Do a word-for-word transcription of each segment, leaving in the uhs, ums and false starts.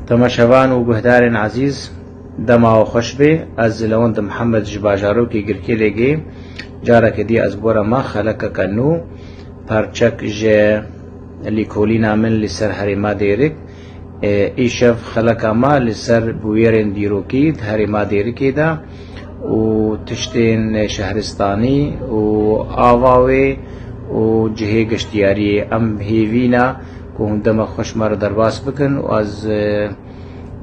Temaşevan û guhdarên ezîz, dema we xweş be. Ez Lewend Mihemed ji bajarokê Girkêlêgê. Careke dî ez bore me xelekeke nû, parçek ji lîkolîna min li ser herêma Dêrik. E, îşev xeleka me li ser bûyerên dîrokî di herêma Dêrikê de û tiştên şehristanî û ava wê û cihê geştiyariyê. Em hêvî ne ku hûn dema xweş me re derbas bikin û ez, e,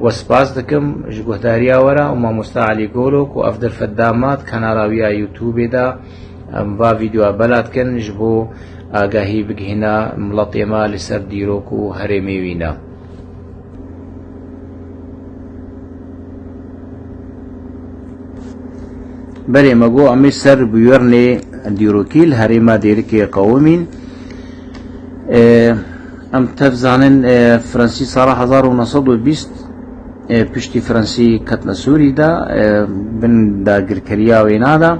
we spas dikim ji guhdariya we re û mamosta Elî Golo ku ev derfet da me di kanala wî ya YouTubeê de, em va vîdeoya bela dikin ji bo agahî bigihîne miletê me li ser dîrok û herêmê wî ne. Belê, me got em ê ser bûyernê dîrokî li herêma Dêrikê qewimîn. E, em tev zanin, e, Fransî sala hezar û neh sed û bîst, e, piştî Fransî ketine Sûrî de, e, bin dagirkeriya wêna de,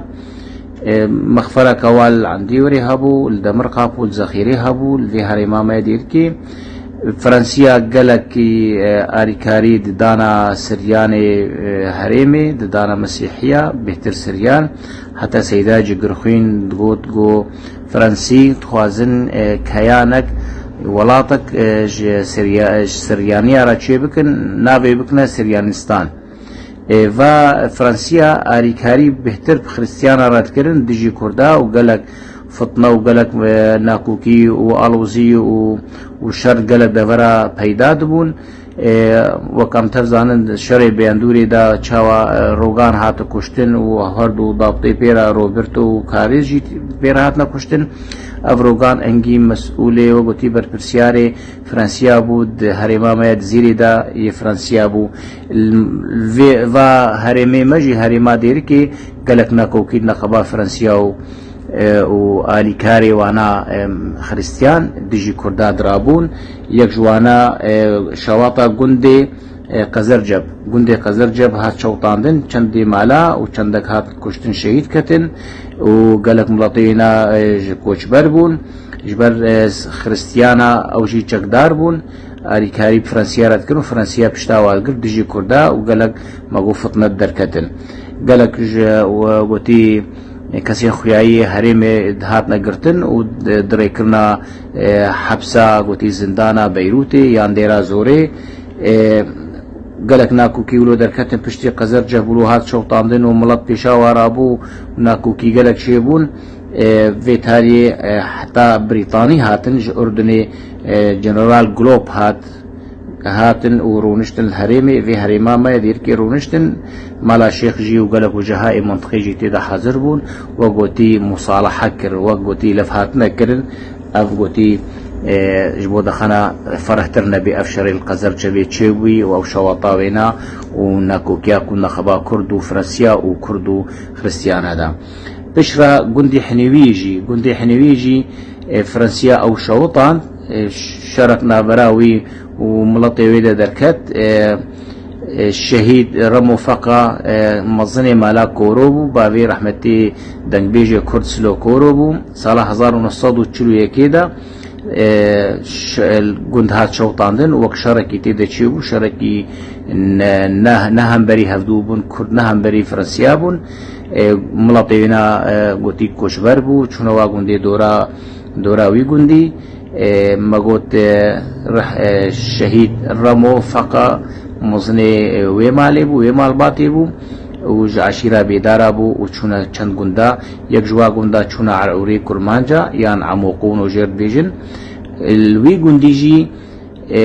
e, mexfereke wa li Endîwirê hebû, li Demirqap û li Zexîrê hebû, li vê herêma me Dêrikê. Fransiya gelekî, e, alîkarî di dana Siryanê, e, herêmê, di dana Mesîhiya, bêhtir Siryan, heta Seyda Cigirxwîn digot, got, Fransî dixwazin, e, keyanek, welatek, e, ji Sirya-, ji Siryaniya re çêbikin, navê bikine Siryanistan. E, va Fransiya alîkarî bêhtir bi Xiristiyana re dikirin dijî Kurda û gelek fitne û gelek, e, nakokî û alozî û, û şer gelek devera peyda dibûn. E, wek em tev zanin, şerê Bêndûrê de çawa, e, Rogan hate kuştin û her du dabtê pê re Roberto û Karêz jî pê re hatine kuştin. Ev Rogan engî mesûlê, wek gotî, berpirsiyarê Fransiya bû di herêma me ya Dizîrê de yê Fransiya bû. L-, vê, va herêmê me jî herêma Dêrikê gelek nakokî di neqeba Fransiya û, e, û alîkarê wana, e, Xiristiyan dijî Kurda dirabûn. Yek ji wana, e, şewata gundê, e, Qezerceb. Gundê Qezerceb hat şewtandin, çendê mala û çendek hat kuştin, şehîd ketin û gelek miletê wêna, e, ji koçber bûn. Ji ber, e, Xiristiyana ew jî çekdar bûn. Alîkarî bi Fransiya re dikin û Fransiya pişta wan girt dijî Kurda û gelek me got fitne derketin. Gelek ji we gotî kesên xuyayî herêmê dihatine girtin û di-, dirêkirina, e, hepsa, gotî zindana Beyrûtê yan Dêra Zorê, e, gelek nakokî wilo derketin piştî Qezer Cebûlo hat şewtandin û milet pêşa wa rabû û nakokî gelek çêbûn. E, vê tariyê, e, heta Brîtanî hatin ji Urdunê, e, General Globe hat, hatin û rûniştin li herêmê, vê herêma me yê Dêrikê rûniştin, mala şêx jî û gelek û cihayê mintiqê jî tê de hazir bûn, wek gotî musalaha kir, wek gotî levhatine kirin, ev gotî, e, ji bo dexana ferehtir nebê ev şerê li Qezer Cebê çêbûyî û ew şewata wêna û nakokiya ku nexeba Kurd û Fransiya û Kurd û Xiristiyana de. Piştre gundê Hinêwiyê jî, gundê Hinêwiyê jî, e, Fransiya ew şewitand, e, şerek navbera wî û miletê wê de derket. E, e, şehîd Remo Feqa, e, mezinê mala Koro bû, bavê rehmetî dengbêjê Kurd Silo Koro bû. Sala hezar û neh sed û çil û yekê de, e, ş-, gund hat şewtandin, wek şerekî tê de çêbû, şerekî ne, ne, ne hemberî hevdû bûn, Kurd ne hemberî Fransiya bûn. E, miletê wêna, e, gotî koçber bû, çûne wa gundê dora, dora wî gundî. E, me got, e, reh-, e, şehîd Remo Feqa mezinê, e, wê malê bû, wê malbatê bû û ji eşîra Bêdara bû û çûne çend gunda. Yek ji wa gunda çûne Erûrê Kurmanca yan Emoqûno jêr dibêjin. Li wî gundî jî, e,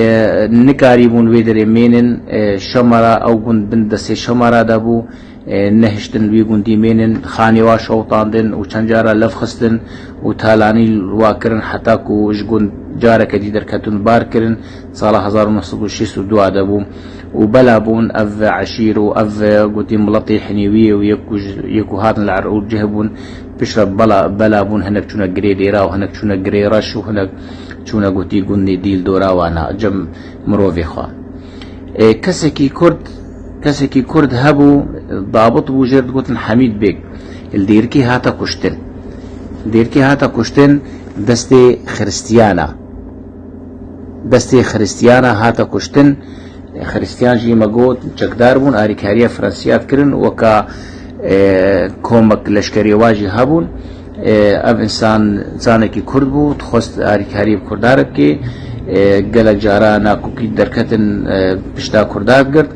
nikarîbûn wê derê mênin, e, Şemara, ew gund bin destê Şemara de bû. E, nehiştin li wî gundî mênin, xanê wa şewtandin û çend cara lev xistin û talanî li wa kirin, heta ku ji gund careke dî derketin, bar kirin. Sala hezar û neh sed û şêst û du de bû û bela bûn ev eşîr û ev, e, gotî miletê Hinêwiyê û yek ku ji, yek ku hatin li Erûr cih bûn, piştre bela, bela bûn, hinek çûne girê Dêra û hinek çûne girê Reş û hinek çûne gotî gundê dî li dora wana cem mirovê xwe. E, kesekî Kurd, kesekî Kurd hebû, dabit bû, jêr digotin Hemîd Bêg. Li Dêrikê hate kuştin. Dêrikê hate kuştin destê Xiristiyana. Destê Xiristiyana hate kuştin. Xristiyan jî me got çekdar bûn, alîkariya Fransiya dikirin, weka, e, komek leşkerê wa jî hebûn. E, ev însan zanekî Kurd bû, dixwest alîkarî bi Kurda re bike. E, gelek cara nakokî derketin, e, pişta Kurda digirt.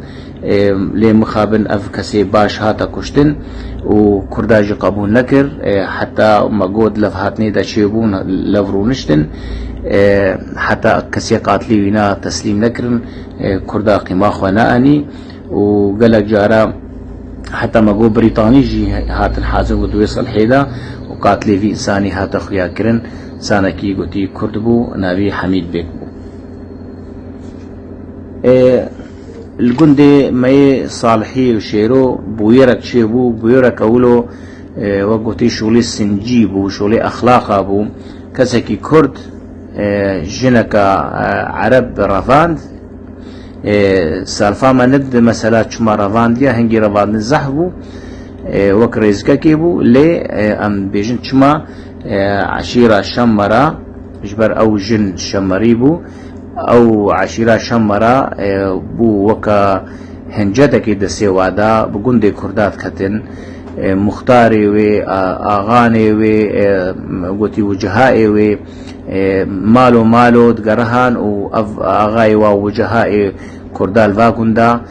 E, lê mixabin ev kesê baş hate kuştin û Kurda jî qebûl nekir. E, heta me got levhatinê de çêbûn, lev rûniştin. E, heta kesê qatilî wîna teslîm nekirin. E, Kurda qîma xwe neanî û gelek cara heta me got Brîtanî jî hatin hazir bû di wê silhê de û qatilê vî însanî hate xuya kirin, zanekî gotî Kurd bû, navî Hemîd Bêk bû. E, li gundê me yê Salihî û Şêro bûyerek çêbû, bûyerek ewilo, e, wek gotî şolê sincî bû, şolê exlaqa bû. Kesekî Kurd, e, jineka, e, Ereb revand, e, salfa me nid mesela çima revandiya, hingî revandin zehf bû, e, wek rêzikekê bû, lê, e, em bêjin çima, e, eşîra Şemmera, ji ber ew jin Şemmerî bû, ew eşîra Şemmera, e, bû weka hincetekê destê wa da, bi gundê Kurda diketin, e, muxtarê wê, a-, axanê wê, e, gotî wicihayê wê, e, malo malo digerihan û ev axayê wa wicihayê Kurda li va gunda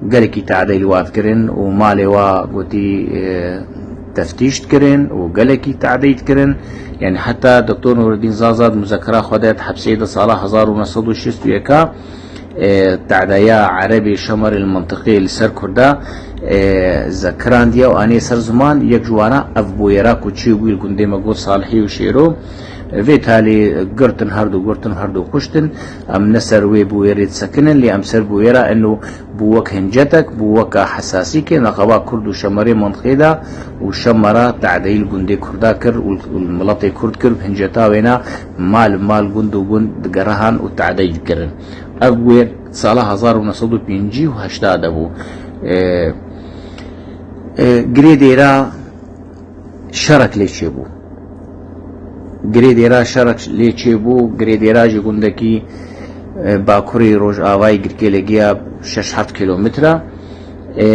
gelekî tadeyî li wa dikirin û malê wa gotî, e, teftîş dikirin û gelekî tadeyî dikirin. Yani heta Doktor Nureddin Zaza di muzekera xwe de di hepsê de sala hezar û neh sed û şêst û yeka, e, te'deya Erebê Şemerê li mintiqê li ser Kurda, e, zekirandiye û anê ser ziman, yek ji wana ev bûyera ku çêbûyî li gundê me got Salihî û Şêro, vê talê girtin, her du girtin, her du kuştin. Em ne ser wê bûyerê disekinin, lê em ser bûyera eno bû wek hincetek, bû weka hesasîkê neqeba Kurd û Şemerê mintiqê de û Şemera te'deyî li gundê Kurda kir û, û li miletê Kurd kir, hinceta wêna mal mal, gund û gund digerihan û te'deyî dikirin. Ev wê sala hezar û neh sed û pêncî û heşta de bû. E, e, girê dêra şerek lê çêbû. Girê dêra şerek lê çêbû. Girê dêra ji gundekî, e, bakurê rojavayê Girkê Legiya şeş heft kîlometre. E,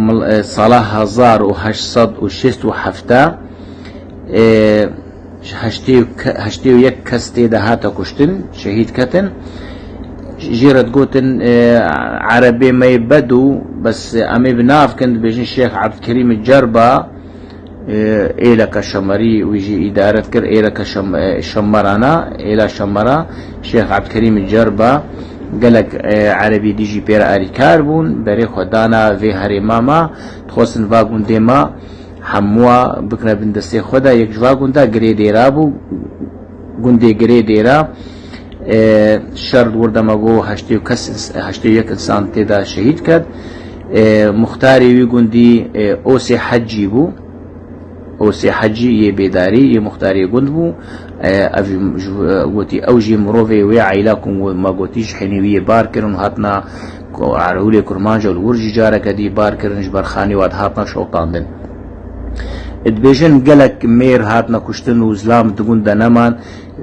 mil-, e, sala hezar û heşt sed û şêst û heft, e, heştê û ke-, heştê û yek kes tê de hate kuştin, şehîd ketin. Jê re digotin, e, Erebê me yê Bedû, bes em ê bi nav kin, dibêjin Şêx Ebdkerîm Cerba, e, êleke Şemerî wî jî îdare dikir, êleke Şem-, e, Şemerana, êla Şemera, Şêx Ebdkerîm Cerba, gelek, e, Erebî dî jî pê re alîkar bûn, berê xwe dana vê herêma me, dixwestin va gundê me, hemûa bikine bin destê xwe de. Yek ji va gunda Girê Dêra bû. Gundê Girê Dêra, e, şer di wir de me got heştê û kes ins-, heştê û yek însan tê de şehîd ket. E, muxtarê wî gundî, e, Osê Hecî bû. Osê Hecî yê Bêdarî, yê muxtarê gund bû. E, ev jî, ji, e, gotî, ew jî mirovê wê eîla ku me gotî ji henî wî yê bar kirin û hatina ku Erhûlê Kurmanc û li wir jî careke dî bar kirin, ji ber xanî wa dihatina şewitandin. Dibêjin gelek mêr hatine kuştin û zilam di gund de neman,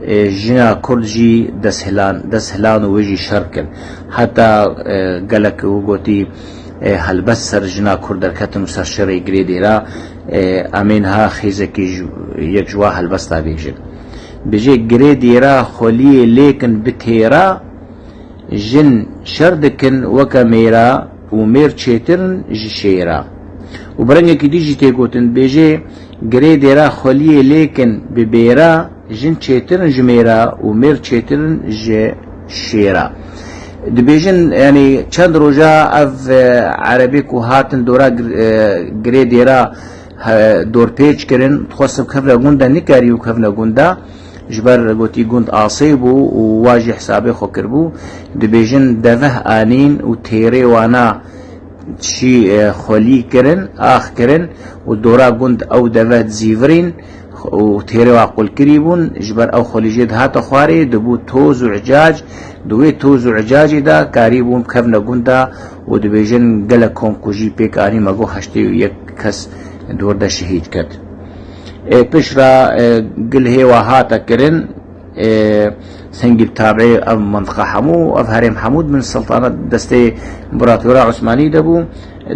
e, jina Kurd jî desthilan, desthilan û wê jî şer kir. Heta, e, gelek wî gotî, e, helbest ser jina Kurd derketin û ser şerê Girê Dêra, e, em ê niha xêzekî ji, yek ji wa helbesta bêjin. Bêje Girê Dêra xweliyê lêkin bi têra, jin şer dikin weke mêra û mêr çêtir in ji şêra. Û bi rengekî dî jî tê gotin, dibêje, Girê Dêra xweliyê lêkin bi bêra, jin çêtir in ji mêra û mêr çêtir in ji şêra. Dibêjin, yanî çend roja ev, e, Erebê ku hatin dora gir-, e, Girê Dêra, he, dorpêç kirin, dixwestin bikevine gund de, nikarî bikevine gund de, ji ber gotî gund asê bû û wa jî hesabê xwe kiribû. Dibêjin deveh anîn û têrê wana çî, e, xwelî kirin, ax kirin û dora gund ew deveh dizîvirîn û têrê wa qulkirî bûn, ji ber ew xwelî jê dihate xwarê, dibû toz û icac, di wê toz û icacê de karî bûn bikevine gund de û dibêjin gelek komkujî pêk anî, me got heştê û yek kes di wir de şehîd ket. E, pişt re, e, gilhê wa hate kirin, E, Sengîl tabiî ev mintiqa hemû, ev herêm hemû di bin siltanet destê împaratora Osmanî de bû.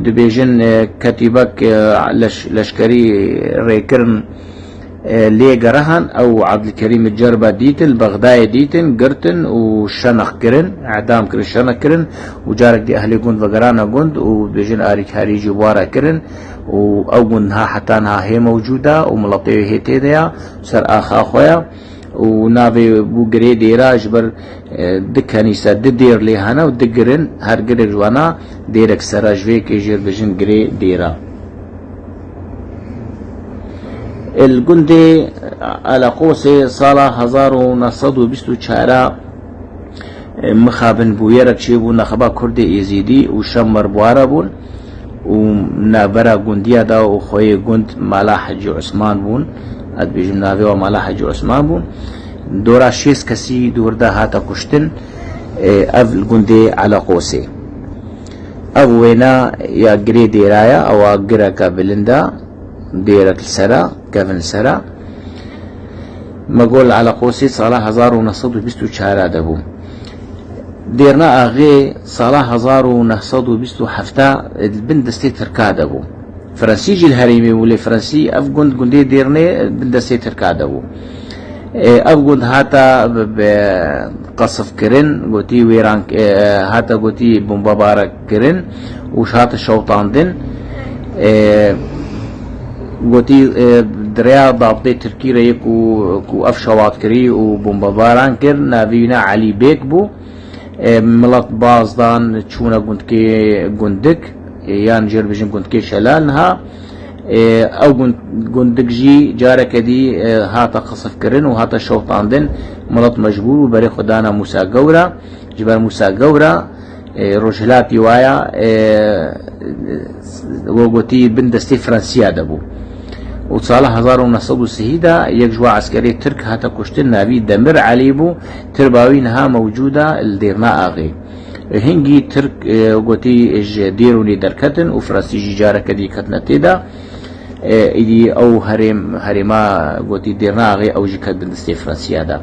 Dibêjin, e, ketîbek, e, leş-, leşkerî rêkirin, e, lê gerihan, ew Ebdulkerîm Cerba dîtin, li Bexdayê dîtin, girtin û şenex kirin, edam kirin, şenex kirin û carek dî ehlê gund vegerana gund û dibêjin alîkarî jî wara kirin û ew gund niha heta niha hê mewcûd e û miletê wê hê tê de ya, ser axa xwe ya. Û navê bû Girê Dêra, ji ber, e, du kenîse, du dêr lê hene û du gir in, her girek ji wana dêrek sere, ji vê yekê jê dibêjin Girê Dêra. Li gundê Eleqosê sala hezar û neh sed û bîst û çar, e, mixabin bûyerek çêbû, nexeba Kurdê Êzîdî û Şemmer Buara bûn. û navbera gundiya da û xweyê gund Mala Hecî Osman bûn. Ez dibêjim navê wa Mala Hecî Osman bûn. Dora şêst kesî di wir de hate kuştin. E, ev li gundê Eleqosê. Ev wêna ya girê dêra ya, ewa gireke bilind e, dêrek li ser e, kevin li ser e. Me got li Eleqosê sala hezar û neh sed û bîst û çar de bû. Dêrna Axê sala hezar û neh sed û bîst û heft li bin destê Tirka de bû. Fransî jî li herêmê bû, lê Fransî ev gund, gundê Dêrnê, li bin destê Tirka de bû. E, ev gund hata bi, bi qesf kirin, gotî wêran, e, hata gotî bombebaran kirin û hate şewitandin. E, gotî, e, di rêya dabitê Tirkî re yê ku, ku ev şewatkirî û bombebaran kir, navê wî ne Elî Bêk bû. E, milet baz dan, çûne gundkê Gundik, e, yan jê re dibêjin gundkê Şelal niha. E, ew gund-, gundik jî careke dî, e, hate qesf kirin û hate şewitandin. Milet mecbûr bû berê xwe dana Mûsa Gewra. Ji ber Mûsa Gewra, e, rojhilatî waya, e, we gotî bin destê Fransiya de bû. Û sala hezar û neh sed û sî de yek ji wa eskerê Tirk hate kuştin, navî Demir Elî bû, tirba wî niha mewcûd e li Dêrna Axê. E, hingî Tirk, e, gotî ji Dêrûnê derketin û Fransî jî careke dî ketine tê de. E, îdî ew herêm, herêma gotî Dêrna Axê ew jî ket bin destê Fransiya de.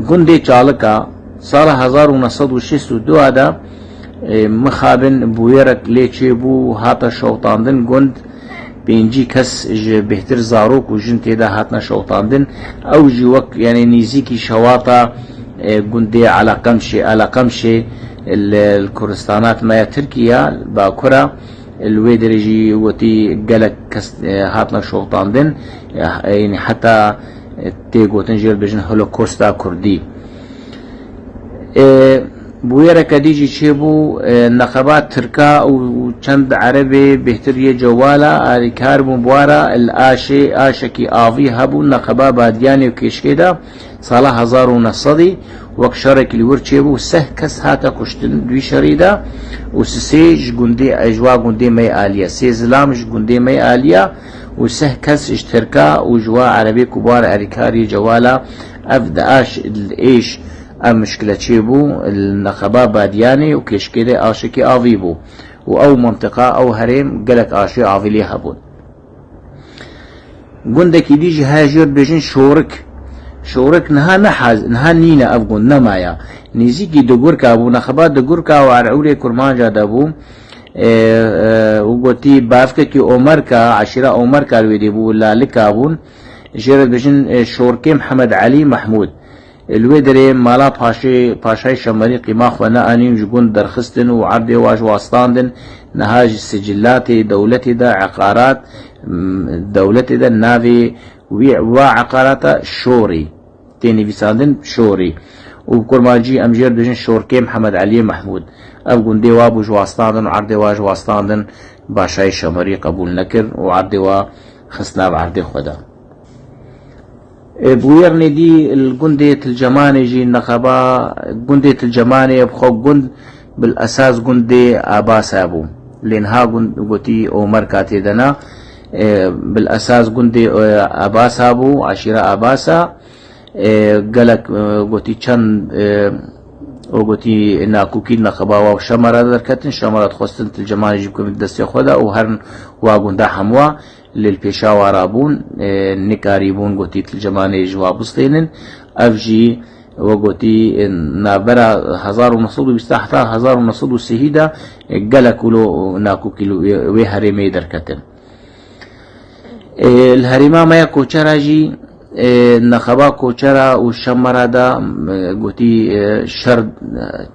Gundê Çalika, Sala hezar û neh sed û şêst û du de, e, mixabin bûyerek lê çêbû, hate şewitandin gund, pêncî kes ji bêhtir zarok û jin tê de hatine şewitandin. Ew jî wek, yanî nêzîkî şewata, e, gundê Eleqemşê, Eleqemşê li, li Kurdistanat me ya Tirkiye, li Bakur e, li wê derê jî wetî gelek kes, e, hatine şewitandin. E, yanî heta, e, tê gotin jê re dibêjin Holokosta Kurdî. E, bûyereke dî jî çêbû, e, neqeba Tirka û çend Erebê bêhtir yê Cewala alîkar bûn bi wa re, li Aşê, Aşekî avî hebû, neqeba Badiyanê û Kêşkê de sala hezar û neh sedî wek şerekî li wir çêbû, seh kes hate kuştin di wî şerî de û sisê ji gundê, ji wa gundê me yê alî ye, sê zilam ji gundê me yê alî ye û seh kes ji Tirka û ji wa Erebê ku bi wa re alîkar yê Cewala, ev di Aş, li Êş, Ev mişkile çêbû li neqeba Badiyanê û Kêşkê de Aşekî avî bû û ew mintiqa, ew herêm gelek aşê avî lê hebûn. Gundekî dî jî heye jê re dibêjin Şorik. Şorik niha nehez-, niha nîne ev gund, nemaye. Nêzîkî Digurka bû, neqeba Digurka û Erewrê Kurmanca de bû. E, e, û gotî bavkekî Omerka, eşîra Omerka li wê dê bû, Lalika bûn. Jê re dibêjin, e, Şorkê Mihemed Elî Mehmûd. Li wê derê mala paşê, paşayê Şemerî qîma xwe neanîn, ji gund derxistin û erdê wa ji wastandin. Niha ji sicilatê dewletê de eqarat, m, dewletê de navê wî, wa eqarata Şorî tê nivîsandin, Şorî. Û bi kurmancî em jê re dibêjin Şorkê Mihemed Eliyê Mehmûd. Ev gundê wa bû ji wastandin û erdê wa ji wastandin, paşayê Şemerî qebûl nekir û erdê wa xist nav erdê xwe de. E, bûyernê dî li gundê Tilcemanê jî neqeba gundê Tilcemanê bi xwe gund bil esas gundê Abasa bû. Lê niha gund gotî Omerka tê de ne. E, bil esas gundê, e, Abasa bû, eşîra Abasa. E, gelek, e, gotî çend, e, o gotî nakokî neqeba wa û Şemera derketin. Şemera dixwestin Tilcemanê jî bikin destê xwe de û herin wa gunda hemwa. lê li Pêşawa rabûn, e, nikarîbûn gotî Til Cemanê ji wa bistênin. Ev jî we gotî, e, navbera hezar û neh sed û bîst heta hezar û neh sed û sî de, e, gelek wilo nakokî li wê, wê herêmê derketin. E, li herêma me ya Koçera jî, e, nexeba Koçera û Şemera de, e, gotî, e, şer, e,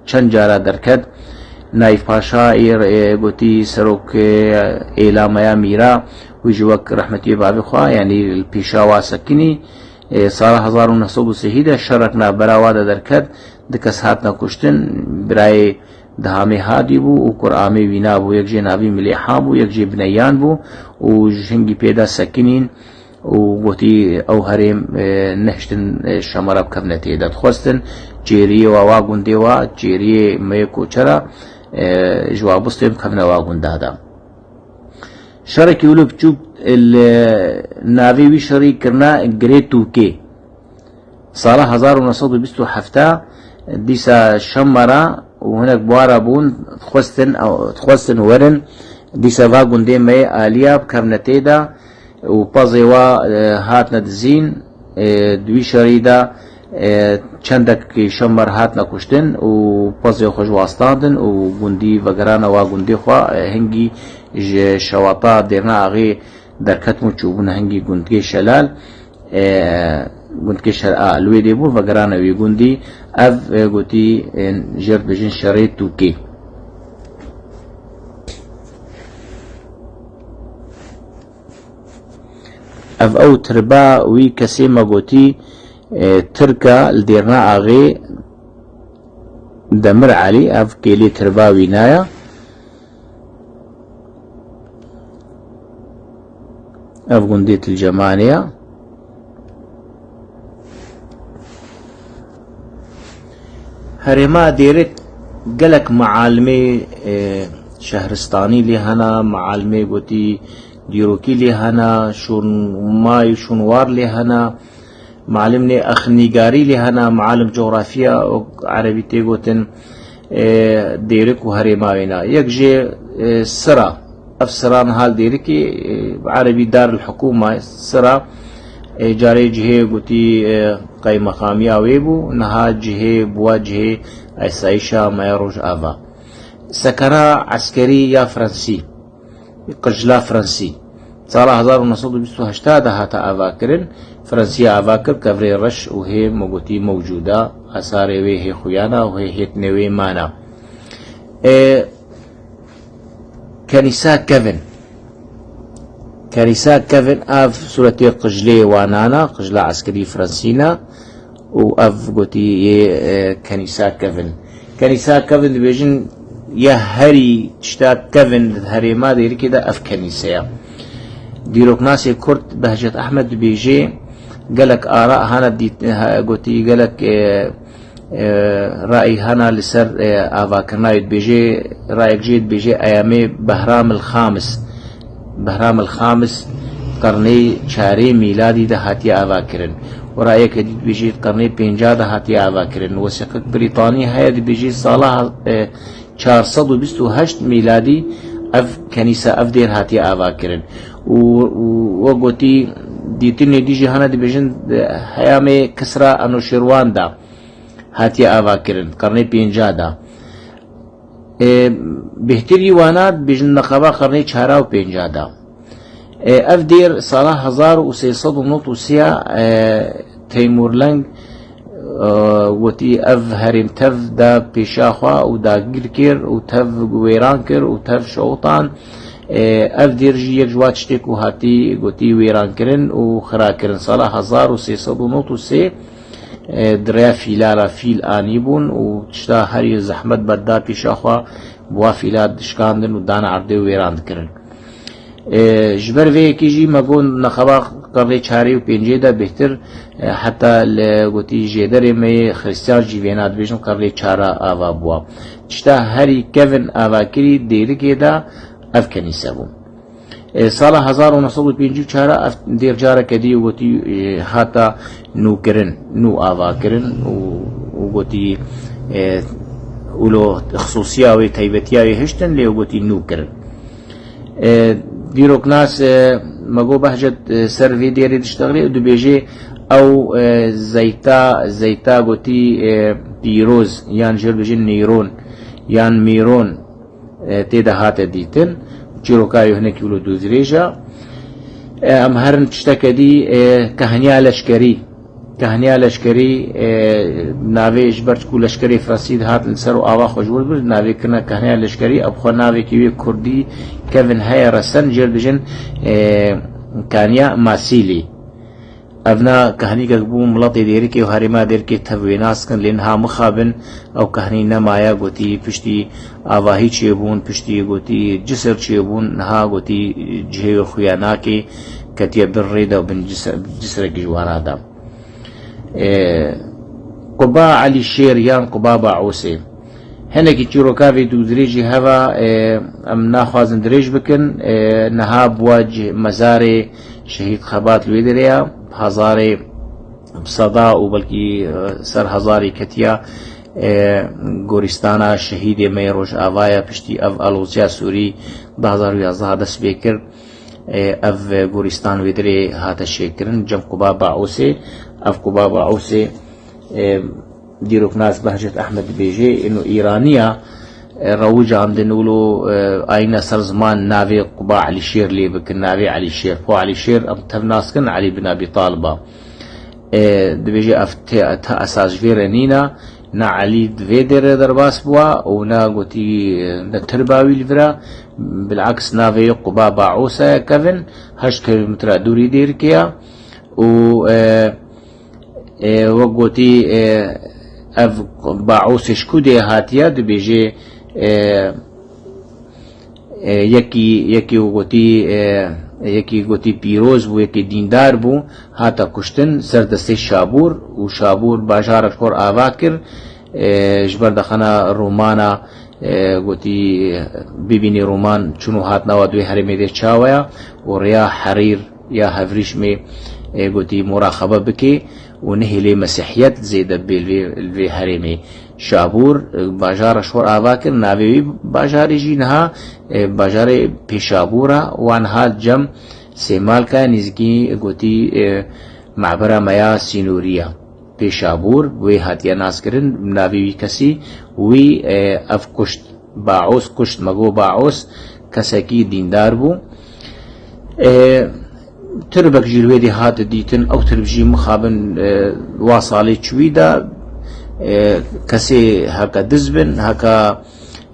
çend cara derket. Naîf Paşa ê, e, gotî serok, e, êla me ya Mîra, wî jî wek rehmetiyê bavê xwe, yanî li Pêşawa sekinî. E, sala hezar û neh sed û sî de şerek navbera wa de derket, du kes hatine kuştin, birayê Dihamê Hadî bû û Kuramê Wîna bû, yek jê navî Milêha bû, yek jê Bineyyan bû û ji hingî pê de sekinîn û gotî ew herêm, e, nehiştin, e, Şemera bikevne tê de. Dixwestin çêriyê wa, wa gundê wa, çêriyê me yê Koçera, e, ji wa bistên bikevne wa gunda de. Şerekî wilo biçûk li navê wî şerî kirina Girê Tûkê. Sala hezar û neh sed û bîst û heft dîsa Şemera û hinek bi wa re bûn, dixwestin, dixwestin werin dîsa va gundê me yê Aliya bikevne tê de û pezê wa, e, hatine dizîn, e, di wî şerî de, e, çendek Şemer hatine kuştin û pezê xwe ji wa standin û gundî vegerane wa gundê xwe, e, hingî ji şewata Dêrna Axê derketin û çûbûn hingî gundgê Şelal, e, gundgê Şer-, a, li wê dê bû, vegerane wî gundî. Ev, e, gotî, e, jê re dibêjin şerê Tûkê. Ev ew tirba wî kesê me gotî, e, Tirka li Dêrna Axê Demir Elî, ev kêlê tirba wîna ye. Ev gundê Til Cemanê ye. Herêma Dêrik gelek mealimê, e, şehristanî lê hene, mealimê gotî dîrokî lê hene, şûnmay û şûnwar lê hene. Mealimê exnîgarî lê hene, mealim coxrafiya û erebî tê gotin, e, Dêrik û herêma wêna. Yek jê, e, sira. Ev sira niha li Dêrikê, e, bi erebî Darul Hukûma sira, e, carê cihê gotî, e, qeymeqamiya wê bû, niha cihê bûwa cihê esayîşa me ya Rojava. Sekena eskerî ya Fransî. Qijla Fransî. Sala hezar û neh sed û bîst û heşt de hate avakirin. Fransiya ava kir, kevirê reş û hê me gotî mewcûda, asarê wê hê xuyana û hê hêtinê wê mana. E, Kenîsa Kevin. Kenîsa Kevin ev sûretê qijlê wanana, qijla eskerî Fransîna. û ev gotî yê, e, Kenîsa Kevin. Kenîsa Kevin dibêjin ya herî tişta kevin di herêma Dêrikê de ev kenîse ye. Dîroknasê Kurd Behcet Ehmed dibêjê gelek ara hana dît-, ha, gotî gelek, e, e, rayî hana li ser, e, avakirina wê dibêjê, rayek jê dibêjê eyamê Behram el Xamis. Behram el Xamis qernê çarê mîladî de hatiye avakirin. Wira yeke dî dibêjî qernê pênca de hatiye avakirin. Wesîqek Brîtanî heye dibêjî sala, e, çar sed û bîst û heşt mîladî ev kenîse, ev dêr hatiye avakirin. Û, û we gotî dîtinê dî jî hene dibêjin, e, heyamê Kisra Enûşîrwan de hatiye avakirin, qernê pênca de. E, bêhtirî wana dibêjin neqeba qernê çara û pênca de. E, ev dêr sala hezar û sê sed û nod û sê ya, e, Teymûrleng, e, gotî ev herêm tev da pêşa xwe û dagir kir û tev wêran kir û tev şewtan. E, ev dêr jî yek ji wa tiştê ku hatî gotî wêrankirin û xirakirin. Sala hezar û sê sed û nod û sê e, di rêya fîla re fîl anîbûn û tişta herî zehmet berda pêşa xwe bi wa fîla dişkandin û dan erdê û wêran dikirin. E, ji ber vê yekê jî me got neqeba qernê çarê û pêncê de bêhtir, e, heta li gotî jêderê me yê Xristiyan jî vêna dibêjin qernê çara ava bûa. Tişta herî kevin avakirî Dêrikê de ev kenîse bû. E, sala hezar û neh sed û pêncî û çar ev dêr careke dî gotî, e, hata nûkirin, nû avakirin û, û gotî, e, wilo xisûsiya wê, taybetiya wê hiştin, lê gotî nûkirin. E, dîroknas, e, Me got Behcet, e, ser vê dêrê diştexilê û dibêjê ew, e, zeyta, zeyta gotî, e, pîroz yan jê re dibêjin nîron yan mîron, e, tê de hate dîtin. Çîroka wî hinekî wilo dûdirêj e. E, em herin tişteke dî, e, kehniya leşkerî. Kehniya leşkerî, e, navê ji ber ku leşkerê Fransî dihat li ser û ava xwe ji wir bir, navê kirine kehniya leşkerî, ev xwe navekî wê kurdî kevin heye resen, jê re dijin, e, kaniya Masîlî. Evna kehnîkek bû, miletê Dêrikê û herêma Dêrikê tev wê nas kin, lê niha mixabin ew kehnî nemaye, gotî piştî avahî çêbûn, piştî gotî cisir çêbûn, niha gotî cihê wê xuya nake, ketiye bin rê de û bin cisir, cisirekî ji wana de. E, Quba Elî Şêr yan Quba Baûsê. Hinekî çîroka vê dûdirêjî heva, e, em naxwazin dirêj bikin. E, niha bûa cih-, mezarê Şehîd Xebat li wê derê ya, hezarê bi seda û belkî, e, ser hezarî ketiya, e, gorîstana şehîdê me yê Rojava ya piştî ev aloziya Sûrî du hezar û yazdeh dest pê kir. E, ev gorîstan wê derê hate şêkirin, cem Quba Baûsê. Ev Quba Baûsê, e, dîroknas Behcet Ehmed dibêje, ino Îraniya, e, rewicandin wilo, e, ayna ser ziman navê Quba Elî Şêr lê bikin, navê Elî Şêr. Po Elî Şêr em tev nas kin Elî bin Ebî Talib a. E, dibêje ev tê, te esas ji vê re nîna, na Elî di vê derê derbas bûa û na gotî, e, ne tirba wî li vira. Bilaks navê Quba Baûsa ye kevin, heşt kilometre dûrî Dêrikê ya û, e, e, wek gotî, e, ev Baûsê ji ku dê hatiye, dibêje, e, e, yekî, yekî gotî, e, yekî gotî pîroz bû, yekî dîndar bû, hate kuştin ser destê Şabûr û Şabûr bajarek xor ava kir, e, ji ber dexena Romana, e, gotî bibînî Roman çûn û hatina wa di wê herêmê de çawa ya û rêya Herîr ya Hevrîşmê, e, gotî muraxebe bike û nehêlê mesîhiyet zêde bê li vê, li vê herêmê. Şabûr, e, bajara ji xwe ava kir, navê wî bajarê jî niha, e, bajarê Pêşabûr e, wan hat cem Sêmalka nîzikî gotî, e, mabera me ya sînorî ye. Pêşabûr wê hatiye naskirin, navê wî kesî wî, e, ev kuşt. Baûs kuşt, me got Baûs kesekî dîndar bû. E, tirbek jî li wê dê hate dîtin, ew tirb jî mixabin, e, wa salê çûyî de, e, kesê heke diz bin, heke,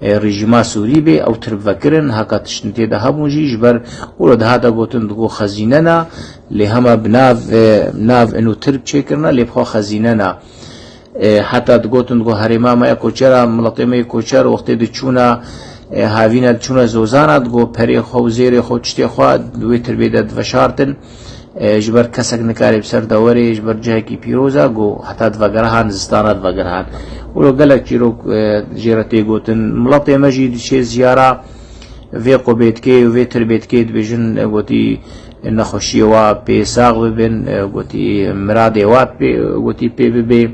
e, rejîma Sûrî bê, ew tirb vekirin, heke tiştin tê de hebûn jî, ji ber wilo dihate gotin digo xezîne ne, lê hema bi nav, e, nav ino tirb çêkirine, lê bi xwe xezîne ne. E, heta digotin, digo herêma me ya koçera, miletê me yê koçer, wextê diçûna, e, havîna diçûna zozana, digo perê xwe û zêrê xwe, tiştê xwe di wê tirbê de diveşartin. E, ji ber kesek nikare bi ser de were, ji ber cihekî pîroz e, go heta divegerihan, zistana divegerihan. Wilo gelek çîrok, e, jê re tê gotin. Miletê me jî diçê ziyara vê qubê dikê û vê tirbê dikê, dibêjin, e, gotî nexweşiyê wa pê sax bibin, e, gotî miradê wa pê, gotî pê bibê.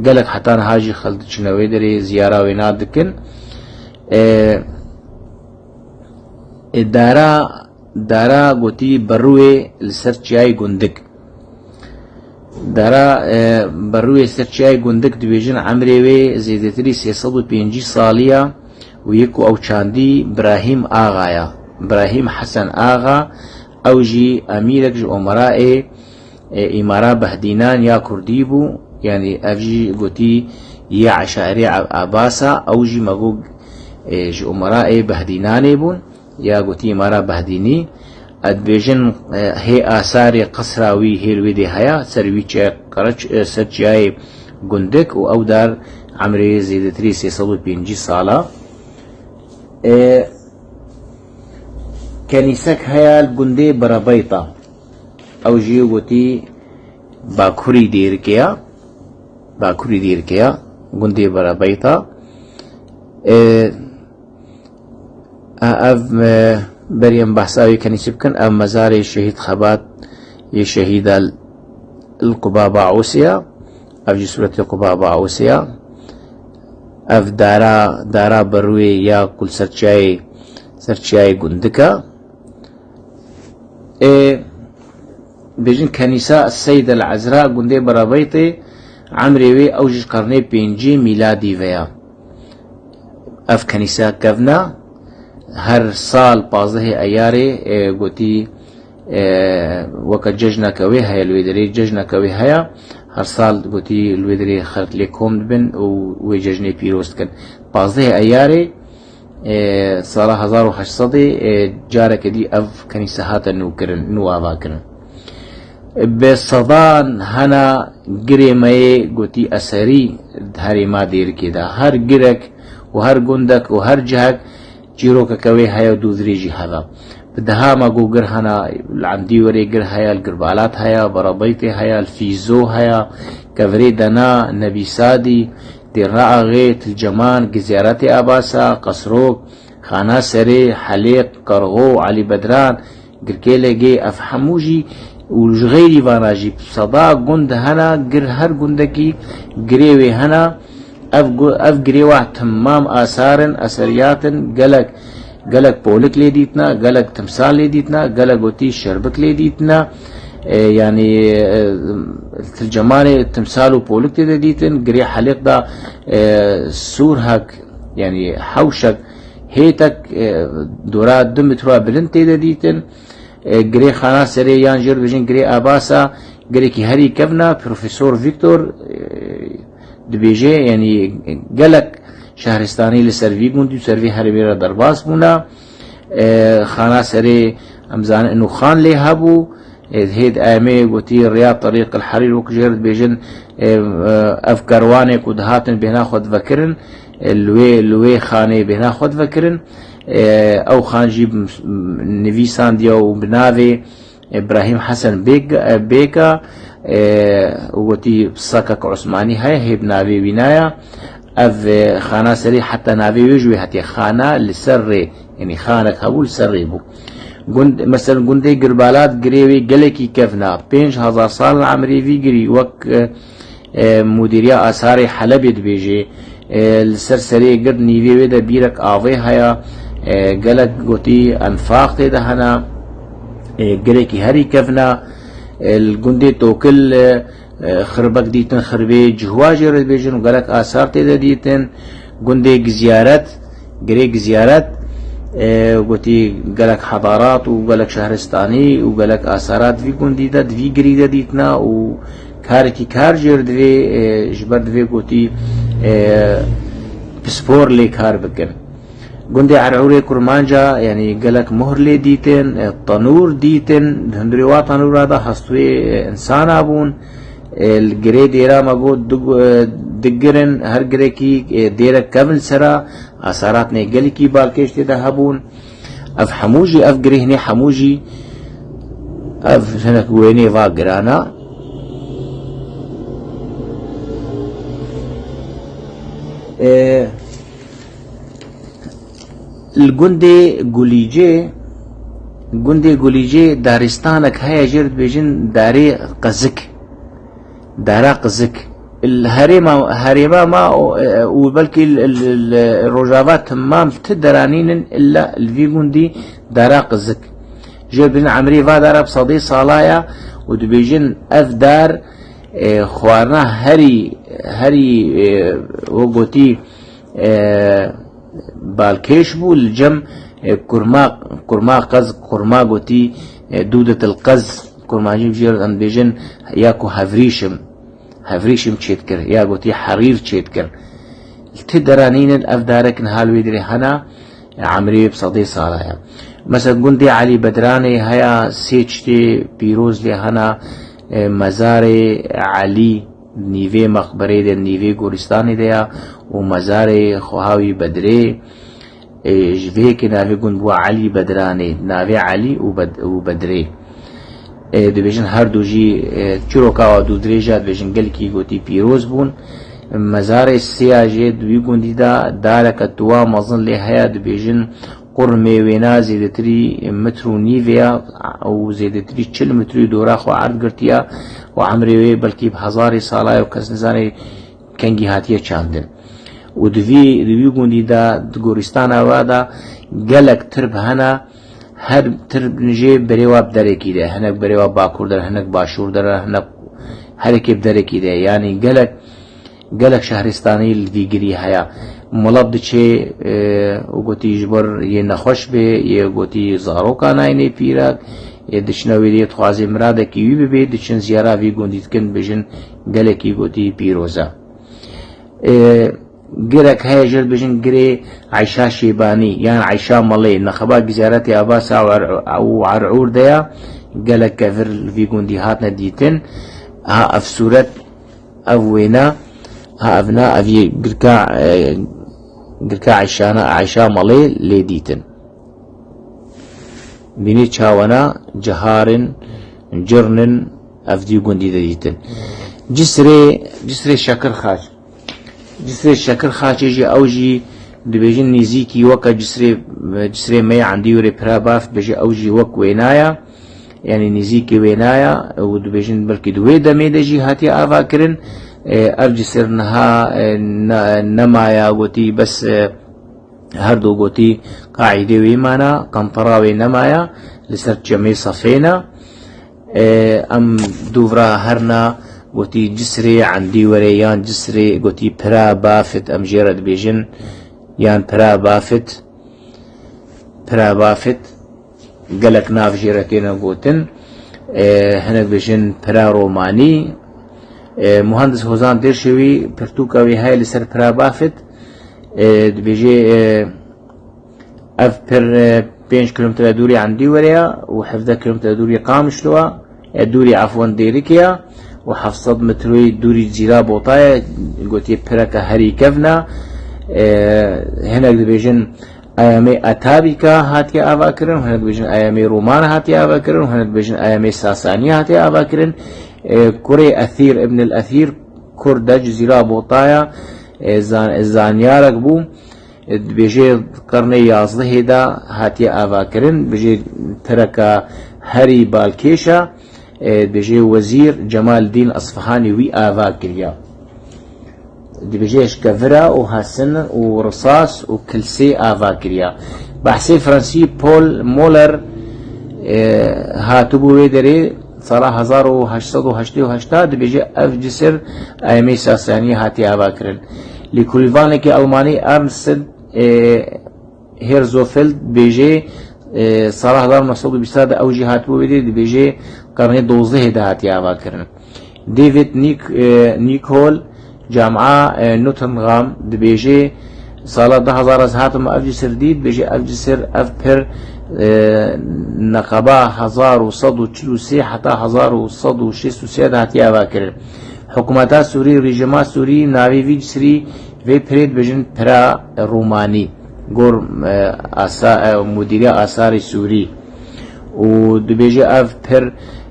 Gelek heta niha jî xelk diçine wê derê ziyara wêna dikin. E, e, dara, dara gotî berûyê li ser çiyayê Gundik. Dara, e, berûyê ser çiyayê Gundik dibêjin emrê wê zêdetirî sê sed û pêncî salî ya û yek ku ew çandî Birahîm Axa ya. Birahîm Hesen Axa, ew jî emîrek ji omeraê, e, îmara Behdînan ya Kurdî bû, yanî ev jî gotî yê Eşairê Ab-, Abasa, ew jî me got, e, ji umeraê Behdînanê bûn, ya gotî îmara Behdînî. Ez dibêjin, e, hê asarê qesra wî hê li wê dê heye, ser wî çi-, qereç-, e, ser çiyayê Gundik û ew dar emrê zêdetirî sê sed û pêncî sala. E, kenîsek heye li gundê Berebeyta. Ew jî gotî bakurî Dêrikê ya. Bakurî Dêrikê ya. Gundê Berebeyta. E, e, ev, e, berî em behsa wê kenîsî bikin. Ev mezarê Şehîd Xebat yê Şehîda li Quba Baûsê ya. Ev jî sûretê Quba Baûsê ya. Ev dara, dara berûyê ya ku li ser çiyayê, ser çiyayê Gundik e. Ê, bêjin Kenîsa Seyd el Ezra gundê Berabeytê, emrê wê ew ji qernê pêncî mîladî ve ya. Ev kenîsa kevna her sal pazdehê Eyarê, e, gotî, e, weke cejneke wê heye, li wê derê cejneke wê heye, her sal gotî li wê derê xelk lê kom dibin û wê cejnê pîroz dikin. Pazdehê Eyarê, e, sala hezar û heşt sedê, e, careke dî ev kenîse hate nûkirin, nû avakirin. Bi sedan hena girê me yê gotî eserî di herêma Dêrikê de. Her girek û her gundek û her cihek çîrokeke wê heye û dûdirê jî heve. Bi deha me got gir hena, li Endîwerê gir heye, li Girbalat heye, Berabeytê heye, li Fîzo heye, Kevirê Dena, Nebîsadî, Dêrna Axê, Til Ceman, Giziyaretê Abasa, Qesrok, Xana Serê, Helêq, Qerxo, Elî Bedran, Girkêlegê, ev hemû jî û ji xeyrî vana jî seda gund hena, gir her gundekî girê wê hena. Ev gu-, ev girê wa temam asar in, eseriyat in, gelek, gelek polik lê dîtina, gelek timsal lê dîtina, gelek gotî şerbik lê dîtina. E, yanî, e, Til Cemanê timsal û polik tê de dîtin, girê Helêq da, e, sûrhek, yanî hewşek, hêtek, e, dora du metra bilind tê de dîtin. E, girê Xana Serê yan jê re dibêjin girê Abasa, girekî herî kevna, Profesor Vîktor, e, dibêje, yanî gelek şehristanî li ser vî gund û ser vî herêmê re derbas bûna. E, Xana Serê em zanin û xan lê hebû. E, hêd em ê gotî riya Terîq el Herîr wek jê re dibêjin, e, e, ev kerwanê ku dihatin bêhna xwe divekirin, e, li wê, li wê xanê bêhna xwe divekirin. E, ew xan jî m-, m-, nivîsandiye û bi navê Îbrahîm Hesen Bêk, e, Bêka, e, û gotî sakek Osmanî heye, hê bi navê wî naya. Ev, e, Xana Serê heta navê wê ji wê hatiye. Xana li ser rê, yanî xanek hebû li ser rê bû. Gund, mesela gundê Girbalat girê wê gelekî kevna. Pênc hezar sal li emrê vî girî wek, e, e, Mudîriya Asarê Helebê dibêje, e, li ser serê gir nîvê wê de bîrek avê heye, e, gelek gotî enfaq tê de hene, e, girekî herî kevna, e, li gundê Tokil, e, e, xirbek dîtin, xirbê Cihwa jê re dibêjin û gelek asar tê de dîtin. Gundê Giziyaret, girê Giziyaret, e, gotî gelek hedarat û gelek şehristanî û gelek asarat vî gundî de, di vî girî de dîtina û karekî kar jê re divê, e, ji ber divê gotî, e, pispor lê kar bikin. Gundê Erûrê Kurmanca, yanî gelek mohr lê dîtin, e, tenûr dîtin, di hundirê wa tenûra de hestwê, e, insana bûn. E, li girê dêra me got du, e, digirin, her girekî, e, dêrek kevin sera, asaratnê gelekî balkêş tê de hebûn. Ev hemû jî, ev girê hinê hemû jî, ev hinek wênê va girana. E, Li gundê Gulîcê, gundê Gulîcê daristanek heye, jê re dibêjin Darê Qizik. Dara Qizik. Li herêma, herêma ma û, û belkî li, li, li Rojava temam ti deranînin illa li vî gundî Dara Qizik. Jê re dibêjin emrê va dara bi sedê sala ya û dibêjin ev dar, e, xwarina herî, herî, e, wek gotî, e, balkêş bû, li cem, e, kurma, kurma qez, kurma gotî, e, dûdetil qez, kurmancî jê re em dibêjin, ya ku hevrîşim, hevrîşim çêdikir, ya gotî herîr çêdikir. Li ti deranînin ev darek niha li wê dirê hena, e, emrê wê bi sedê sala ye. Mesela gundê Elî Bedranê heya sê tiştê pîroz lê hena, e, mezarê Elî, nîvê mexberê de, nîvê goristanê de ya û mezarê xweha wî Bedrê, e, ji vê yekê navê gund bû Elî Bedranê, navê Elî û Bed-, û Bedrê. E, dibêjin her du jî, e, çiroka wa dûdirêj e, dibêjin gelkî gotî pîroz bûn. Mezarê sêya jê di wî gundî de dareke tuwa mezin lê heye, dibêjin Qurmê wêna zêdetirî metr û nîvê ya û zêdetirî çil metrî dora xwe erd girtiya û emrê wê belkî bi hezarê sala ye û kes nizane kengî hatiye çandin. Û di vî, di wî gundî de, di gorîstana wa de gelek tirb hene, Her tir jê berê wa bi derekî de, hinek berê wa bakur de, hinek başûr de, hinek herekê bi derekî de. Yanî gelek, gelek şehristanî li vî girî heye. Millet diçê, e, û gotî ji ber yê nexweş bê, yê gotî zaroka nayînê pîrek, yê diçine wê dê dixwazê miradekî wî bibê, diçin ziyara vî gundî dikin, dibêjin gelekî gotî pîroz e. E, Girek heye jê re dibêjin girê Eyşa Şêbanî yan Eyşa Malê, neqeba Gizaretê Abasa û Er-, û Er'ûr de ya, gelek kevir li vî gundî hatine dîtin. Ha ev sûret, ev wêne, ha ev na, ev yê girka, e, girka Eyşana, Eyşa Malê lê dîtin. Bînî çawana ciharin, cirnin, ev dî gundî de dîtin. Cisrê, Cisrê Şekirxaç. Cisrê Şekirxaçê jî ew jî dibêjin nêzîkî weke Cisrê, Cisrê me yê Endî were pira baf, dibêje ew jî wek wênaya, yanî nêzîkî wênaya û dibêjin belkî di wê demê de jî hatiye avakirin. E, ev cisir niha, e, ne-, nemaya gotî bes, e, her du gotî qaîdê wê mana, qentera wê nemaya, li ser çemê Sefê ne. E, em dûvra herna gotî Cisrê Endî were yan Cisrê gotî pira bafit, em jê re dibêjin, yan pira bafit, pira bafit. Gelek nav jê re têne gotin. E, hinek dibêjin pira romanî. E, Muhandis Hozan Dêrşewî pirtûka wî heye li ser pira bafit. E, dibêje, e, ev pir, e, pênc kilometre dûrî Endî were ya û hevdeh kilometre dûrî Qamişlo ya, e, dûrî efwan Dêrikê ya û heft sed metroyî dûrî Cîra Bota ye, gotiye pireke herî kevn e. E, hinek dibêjin Ayamê Atabîka hatiye avakirin, hinek dibêjin Ayamê Roman hatiye avakirin, hinek dibêjin Ayamê Sasanî hatiye avakirin. E, kurê Ethîr, Ibn el Ethîr, Kurd e, Cizîra Botaya, e, zan-, zanyarek bû. E, dibêje qirnê yazdehê de hatiye avakirin, dibêje pireka herî balkêş e. E, dibêje Wezîr Cemal Dîn Esfahanî wî ava kiriya. Dibêje ji kevira û hesin û risas û kilsê ava kiriya. Behsê Fransî Paul Moller, e, hatibû wê derê sala hezar û heşt sed û heştê û heşt, dibêje ev cisir Ayamê Sasaniyê hatiye ava kirin. Lêkolîvanekî Almanî Ernst, e, Herzfeld dibêje, e, sala hezar û neh sed û bîst de ew jî hatibû wê derê, dibêje qirnê dozdehê de hatiye ava kirin. David Nick-, e, Nicol, Camia, e, Nottingham dibêje, sala du hezar ez hatim ev cisir dît, dibêje ev cisir, ev pir, e, neqeba hezar û sed û çil û sê heta hezar û sed û şêst û sê de hatiye ava kirin. Hikûmeta Sûrî, rejîma Sûrî navê vî cisirî, vê pirê dibêjin pira Romanî, gor, e, asa-, e, Mudîriya Asarê Sûrî. Û dibêje ev pir,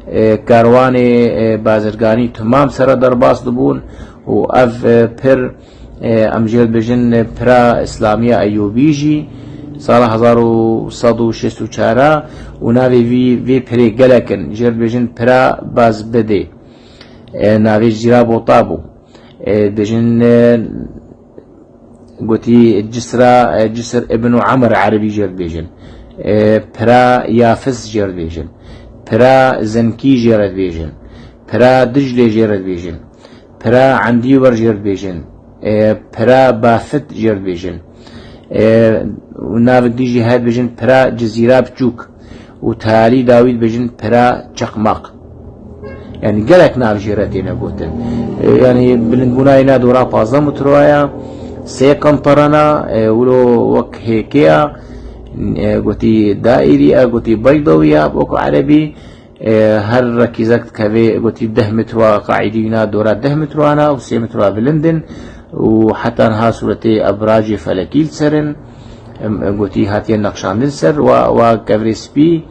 e, karwanê, e, bazirganî temam sere derbas dibûn û ev, e, pir, e, em jê dibêjin, e, pira Îslamiya Eyûbî jî sala hezar û sed û şêst û çar û navê vî, vê pirê gelek in. Jê dibêjin pira Bazbidê. E, navê Cîra Bota bû. E, dibêjin, e, gotî Cisra, e, Cisr Ibn Amr erebî jê re dibêjin. E, pira Yafis jê re dibêjin. Pira Zenkî jê re dibêjin. Pira Diclê jê re dibêjin. Pira Endîwer jê re dibêjin. E, pira Bafit jê re dibêjin. E, û navek dî jî heye dibêjin pira Cizîra Biçûk. û Talî Dawîd dibêjin pira Çeqmaq. Yanî gelek nav jê re têne gotin. E, yanî bilindbûna yê na dora pazdeh metroya, sê qenterana, e, wilo wek hêkeya, e, gotî daîrî ya, gotî beydawî ya, wek erebî, e, her rekîzek dikeve, gotî deh metroa qaîdî na dora deh metroana û sê metroa bilind in û heta niha sûretê ebracê felekî li ser in. Em, em gotî hatiye nexşandin ser wa, wa kevirê spî.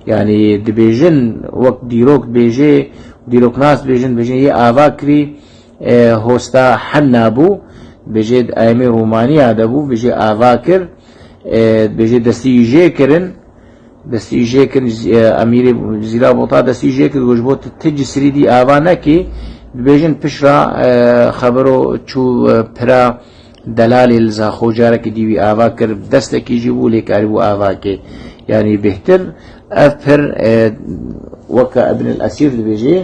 Yanî dibêjin, wek dîrok dibêje, dîroknas dibêjin, dibêjin yê ava kirî, e, hosta Henna bû, dibêje di ayemê Romaniya de bû, dibêje ava kir, e, dibêje destî jê kirin, destî jê kirin, e, Emîrê Cizîra Bota destî jê kir, got ji bo tu ti cisirî dî ava nekî, dibêjin pişra, e, xebero çû, e, pira delalê li Zaxo carekî dî wî ava kir, bi destekî jî bû, lê karîbû ava kê. Yanî bêhtir ev pir, e, weke Ibn el-Esîr dibêje,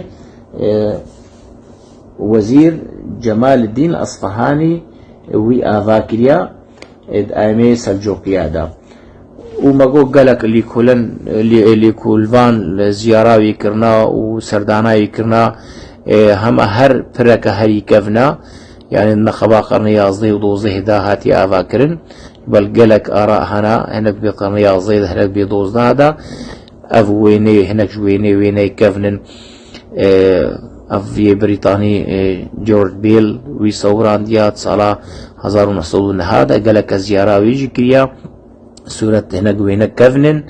e, Wezîr Cemaleddîn Esfahanî wî ava kiriya, e, di ayemê Selcoqiya de. Û me got gelek lîkolin, lî-, lîkolvan ziyara wî kirina û serdana wî kirina, e, hema her pireke herî kevna, yanî di nexeba qernê yazdeh û dozdeh de hatiye ava kirin. Bel gelek ara hene, hinek bi qernê yazdeh de, hinek bi dozdeh de. Ev wêneyê, hinek ji wêneyê, wêneyê kevn in. E, ev yê Brîtanî, e, George Beale wî sewirandiya di sala hezar û neh sed û neh de geleke ziyara wî jî kiriya. Sûret hinek wêne kevn in,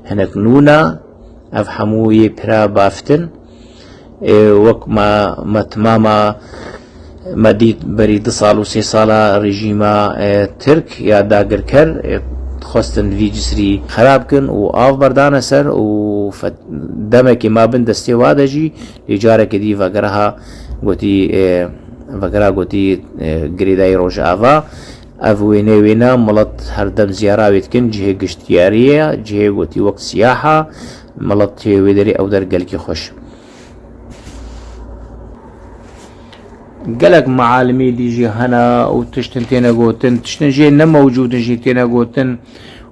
hinek nû ne. Ev hemû yê pira baftin. E, wek me, me timama me dît berî du sal û sê sala rejîma, e, Tirk ya dagirker, e, dixwestin vî cisrî xerab kin û av berdane ser û fe-, demekê ma bin destê wa de jî lê carekê dî vegera ha gotî, e, vegera gotî, e, girêdayî Rojava. Ev wênê wêne milet her dem ziyara wê dikin, cihê giştiyarî ye, cihê gotî wek siyaha, milet tê wê derê ew der gelkî xweş. Gelek mealimî dî jî hene û tiştin têne gotin, tiştin jê ne mewcûd in jî têne gotin.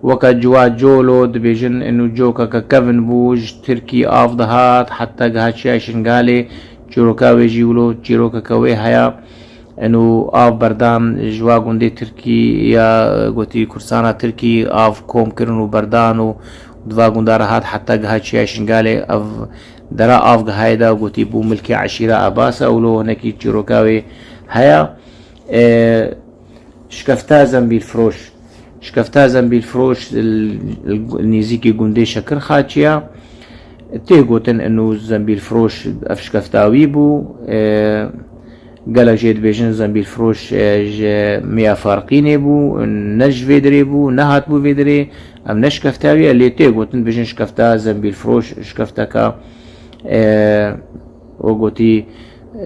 Weke Ciwa Colo dibêjin, inu cokeke kevin bû, ji Tirkî av dihat, heta giha Çiya Şingalê, çîroka wê jî wilo çîrokeke wê heye. Inu av berdan ji wa gundê Tirkî ya, gotî Kurdistana Tirkî av kom kirin û berdan û di va gunda re hat heta giha Çiya Şingalê. Ev dera av gihayê de gotî bû milkê eşîra Ebas e û lo hinekî çîroka wê heye. E, Şikefta Zembîlfiroş. Şikefta Zembîlfiroş li, li nêzîkî gundê Şekirxaçiya. Tê gotin inu Zembîlfiroş ev şikefta wî bû. E, gelek jê dibêjin Zembîlfiroş, e, ji Miya Farqînê bû, ne ji vê dirê bû, nehat bû vê dirê. Ev ne şikefta wî ye, lê tê gotin dibêjin şikefta Zembîlfiroş, şikefteka, e, wek gotî,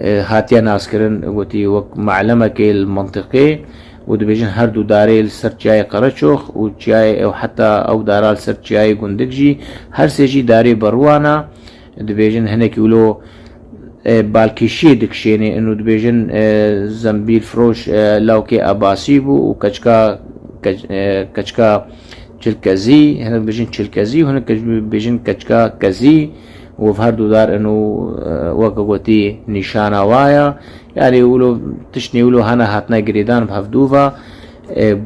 e, hatiye naskirin, gotî wek me'lemekê li mintiqê û dibêjin her du darê li ser çiyayê Qereçox û çiyayê ew heta ew dara li ser çiyayê Gundik jî her sê jî darê berûana. Dibêjin hinekî wilo, e, balkêşiyê dikişênê, inu dibêjin, e, Zembîlfiroş, e, lawkê Ebasî bû û keçika, keç-, e, keçika Çilkezî, hinek dibêjin Çilkezî û hinek dibêjin keçika Kezî û ev her du dar inu, e, weke gotî nîşana wa ya. Yanî wilo tiştê wilo hene hatine girêdan bi hevdû ve, e,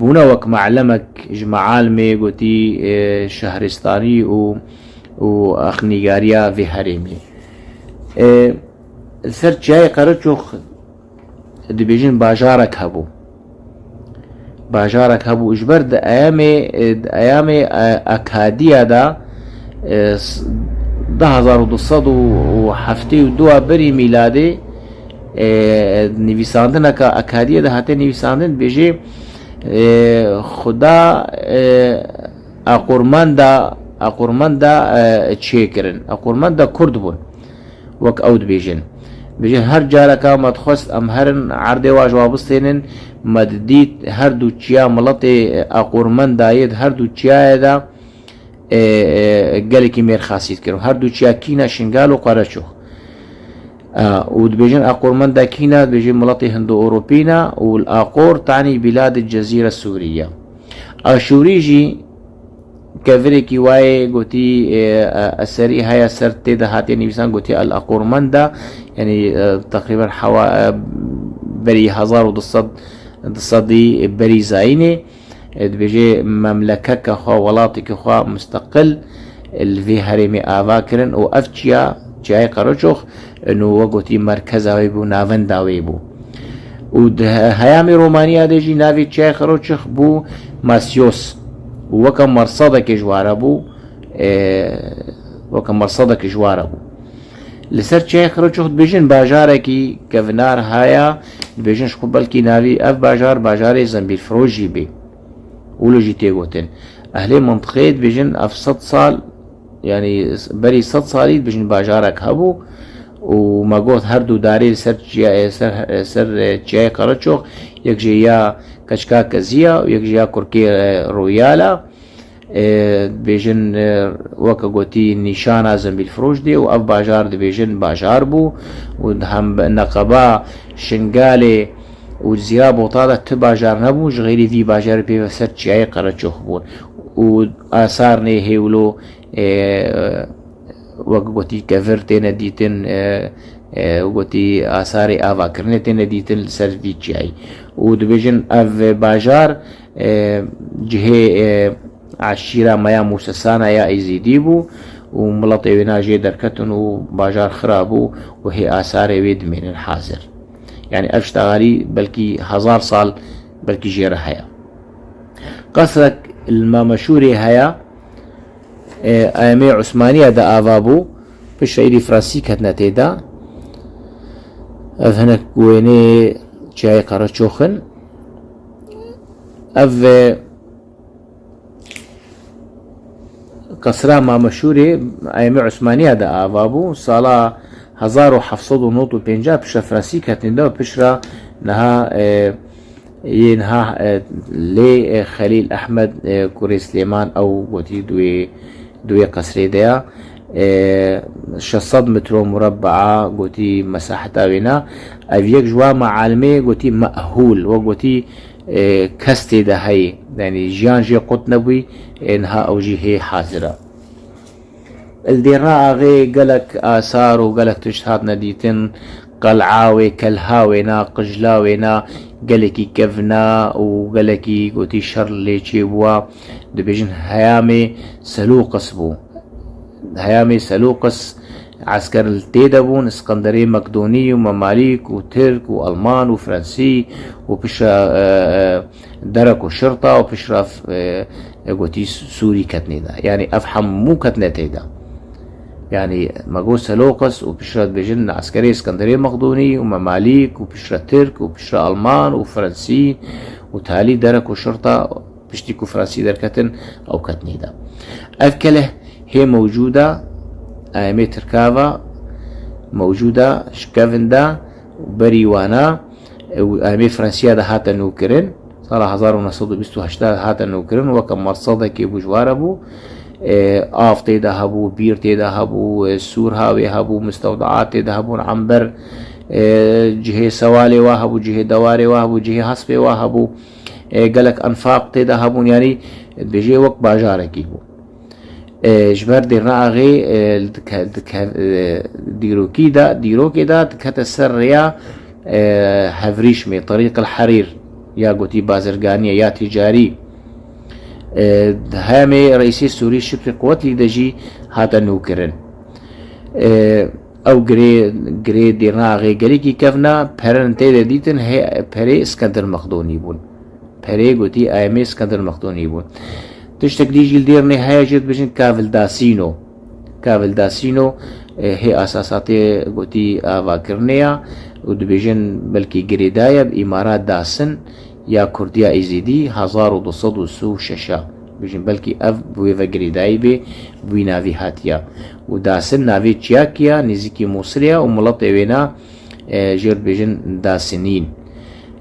bûne wek me'lemek ji mealimê gotî, e, şehristanî û û axnîgariya vê herêmê. E, li ser çiyayê Qereçox dibêjin bajarek hebû. Bajarek hebû. Ji ber di eyamê, e, di eyamê, e, Akadiya de, e, s-, du hezar û du sed û heftê û du berî mîladê, e, nivîsandineka Akadiya de hate nivîsandin, dibêje, e, Xuda, e, Aqûrmenda, Aqûrmenda, e, çêkirin. Aqûrmenda Kurd bûn. Wek ew dibêjin. Dibêjin her careka me dixwest em herin erdê wa ji wa bistênin, me didît her du çiya miletê, e, Aqûrmenda yê di her du çiyayê de, e, e, gelekî mêrxasî dikirin. Her du çiya kî ne, Şingal û Qereçox. E, û dibêjin Aqûrmenda kî ne, dibêjin miletê Hindo-Ewropî ne û li Aqûr tanî bîladê Cezîre Sûriye. Aşûrî jî kevirekî wayê gotî, e, e, eserî heye ser tê de hatiye nivîsan gotî El Aqûrmenda, yanî, e, teqrîben hewa, e, berî hezar û du sed, du sedî berî zayînê, e, dibêje memlekeke xwe, welateke xwe musteqil, e, li vê herêmê ava kirin û ev çiya, çiyayê Qereçox, û we gotî merkeza wê bû, navenda wê bû. Û di he-, heyamê Romaniya de jî navê çiyayê Qereçox bû Masios. Û weke mersedekê ji ware bû, e, weke mersedekê ji ware bû. Li ser çiyayê Qereçox dibêjin bajarekî kevnar haya, dibêjin ji xwe belkî navî ev bajar, bajarê Zembîlfiroş jî bê. Wilo jî tê gotin. Ehlê mintiqê dibêjin ev sed sal Yanî s-, berî sed salî dibêjin bajarek hebû û me got her du darê li ser çiya-, ser, ser, e, çiyayê Qereçox, yek jê ya Keçika Kezî ya û yek jê ya Kurkê, e, Royal a. e, dibêjin, e, weke gotî nîşana zembîlfiroş dê û ev bajar dibêjin bajar bû û hem neqeba Şingalê û Zîra Bota de ti bajar nebû, ji xêrî vî bajarê pê ve ser çiyayê Qereçox bûn û asarnê hêwilo, e, wek gotî kevir têne dîtin, e, e, gotî asarê avakirinê têne dîtin li ser vî çiyayî. Û dibêjin ev bajar, e, cihê, e, eşîra me ya Mûsesana ya Êzîdî bû û miletê wêna jê derketin û bajar xira bû û hê asarê wê dimênin hazir. Yani ev ji tevarî belkî hezar sal belkî jê re heye. Qesrek li Mameşûrê heye, e, ayemê Osmaniya de ava bû, piştre êdî Fransî ketine tê de. Ev hinek wênê çiyayê Qereçox in. Ev, e, Qesra Mameşûrê ayemê Osmaniya de ava bû. Sala hezar û heft sed û nod û pêncî piştre Fransî ketine de û piştre niha, e, Yên ha, e, lê, e, Xelîl Ehmed, e, kurê Silêman ew gotî di wê, di wê qesrê de ya. E, şeş sed metro murebbaa gotî mesaheta wê na. Ev yek ji wan mealimê gotî mehûl, we gotî, e, kes tê de heyê. Yanî jiyan jê qut nebûyî, e, niha ew jî hê hazir e. Li Dêrna Axê gelek asar û gelek tişt hatine dîtin. Qel'a wê, kelha wê na, qijla wê na, gelekî kevna û gelekî gotî şer lê çêbûwa. Dibêjin heyamê Selûqis bû. Heyamê Selûqis esker li tê de bûn, Iskenderê Mekdonî û Memalîk û Tirk û Alman û Fransî û piştre, e, e, derek û şirta û piştre, e, e, gotî Sûrî ketnê de. Yanî ev hemû ketine tê de. Yanî me got Selokis û piştre dibêjin eskerê Iskenderê Mexdûnî û Memalîk û piştre Tirk û piştre Alman û Fransî û talî derek û şirta piştî ku Fransî derketin ew ketnê de. Ev keleh hê mewcûd e, em ê Tirkava mewcûd e, ji kevin de û berî wana û em ê Fransiya de hate nûkirin. Sala hezar û neh sed û bîst û heşt de hate nûkirin, weke mersedekê bû ji ware bû. E, av tê de hebû, bîr tê de hebû, e, sûrha wê hebû, mistewdeat tê de hebûn, ember, e, cihê sewalê wa hebû, cihê dewarê wa hebû, cihê hespê wa hebû. E, gelek enfaq tê de hebûn, yanî dibêje wek bajarekî bû. E, ji ber Dêrna Axê, e, li dike-, dike-, e, dîrokî de, dîrokê de dikete ser rêya, e, hevrîşmê, Terîq el Herîr, ya gotî bazirganiye, ya tîcarî. E, hemê reîsê Sûrî Şükrî Quwetlî de jî hate nûkirin. E, ew girê, girê Dêrna Axê gelekî kevna, perin tê de dîtin, hê, perê Iskender Mexdonî bûn. Perê gotî ayemê Iskender Mexdonî bûn. Tiştek dî jî li Dêrnê heye jê dibêjin Kavildasîno. Kavildasîno, e, hê esasatê gotî avakirinê ya û dibêjin belkî girêdaye bi îmara Dasin ya Kurdiya Êzîdî hezar û du sed û sî û şeş a. Dibêjin belkî ev bi wê ve girêdayî bê, bi wî navî hatiya. Û Dasin navê çiyakî ya, nêzîkî Mûsilê ya û miletê wêna e, jê dibêjin Dasinîn.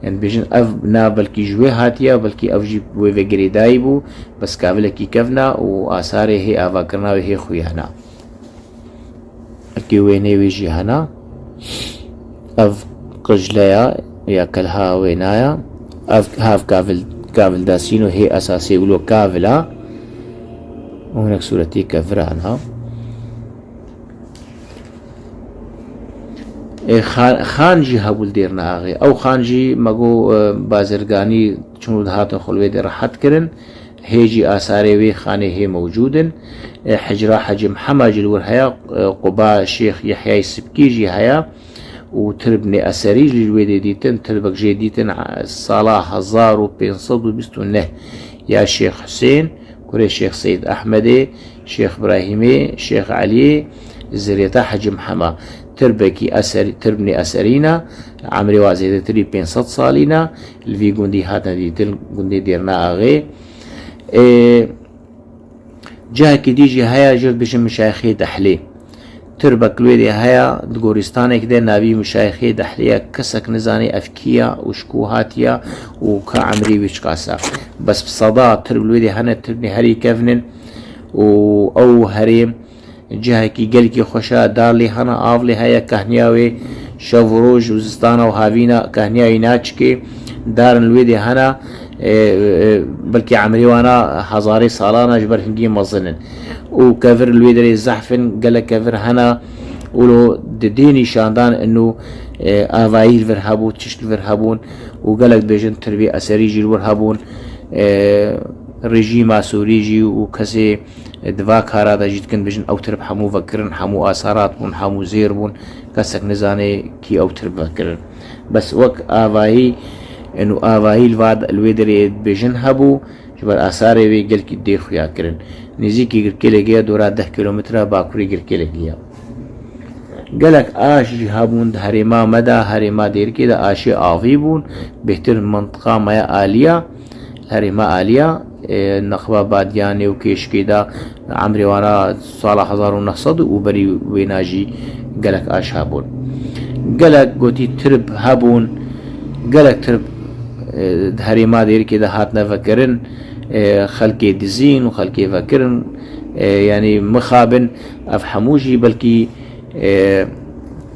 Em dibêjin ev nav belkî ji wê hatiye, belkî ev jî wê ve girêdayî bû, bes kavilekî kevna û asarê hê avakirina wê hê xuyana. Belkî wênê wê jî hena. Ev qijleya ya kelha wênaya. Ev hav kavil, kavil Dasîn û hê esasê wilo kavila. Û hinek sûretî kevira hena. E, xan, xan jî hebû li Dêrna Axê. Ew xan jî me got, e, bazirganî çûn û dihatin xwe li wê de rehet kirin. Hê jî asarê wê xanê hê mewcûd in. E, hicra Hecî Mihema jî li wir heye, e, quba Şêx Yehyayê Sibkî jî heye. Û tirbnê eserî jî li wê dê dîtin, tirbek jê dîtin, e, sala hezar û pênc sed û bîst û neh ya Şêx Husên. Kurê Şêx Seyîd Ehmedê, Şêx Îbrahîmê, Şêx Eliyê, zirêta Hecî Mihema. Tirbekî eserî, tirbnê eserî ne, emrê wa zêdetirî pênc sed salî ne, li vî gundî hatine dîtin, gundê Dêrna Axê. Ê, cihekî dî jî heye, jê dibêjin Mişayixê Dehlê. Tirbek li wê dê heye, di gorîstanekî de navî Muşayixê Dehlê ye, kesek nizanê ev kî ye û ji ku hatiye û ka emrê wî çiqas e. Bes bi seda tirb li wê dê hene, tirbnê herî kevn in û ew herêm cihekî gelkî xweş e, dar lê hene, av lê heye, kehniya wê şev û roj û zistana û havîna kehniya wî naçikê, dar in li wê dê hene, e, e, belkî emrê wana hezarê salan e, ji ber hingî mezin in. Û kevir li wê derê zehf in, gelek kevir hene. Û lo di dê nîşandan inu, e, avayî li vir hebû, tişt li vir hebûn û gelek dibêjin tirbê eserî jî li wir hebûn. E, rejîma Sûrî jî û kesê di va kara de jî dikin, dibêjin ew tirb hemû vekirin, hemû asarat bûn, hemû zêr bûn, kesek nizane kî ew tirb vekirin. Bes wek avahî, inu avahî li va, li wê derê dibêjin hebû, ji ber asarê wê gelkî dê xuya kirin. Nêzîkî Girkêlekê ye, dora deh kîlometre bakurê Girkêlekê ye. Gelek aş jî hebûn di herêma me de, herêma Dêrikê de aşê avî bûn, bêhtir mintiqa me ya Aliya, herêma Aliya, e, neqba Badiyanê û Kêşikê de emrê wana sala hezar û neh sed û berî wêna jî gelek aş hebûn. Gelek gotî tirb hebûn, gelek tirb, e, di herêma Dêrikê de hatine vekirin, e, xelkê dizîn û xelkê vekirin, e, yanî mixabin ev hemû jî belkî, e,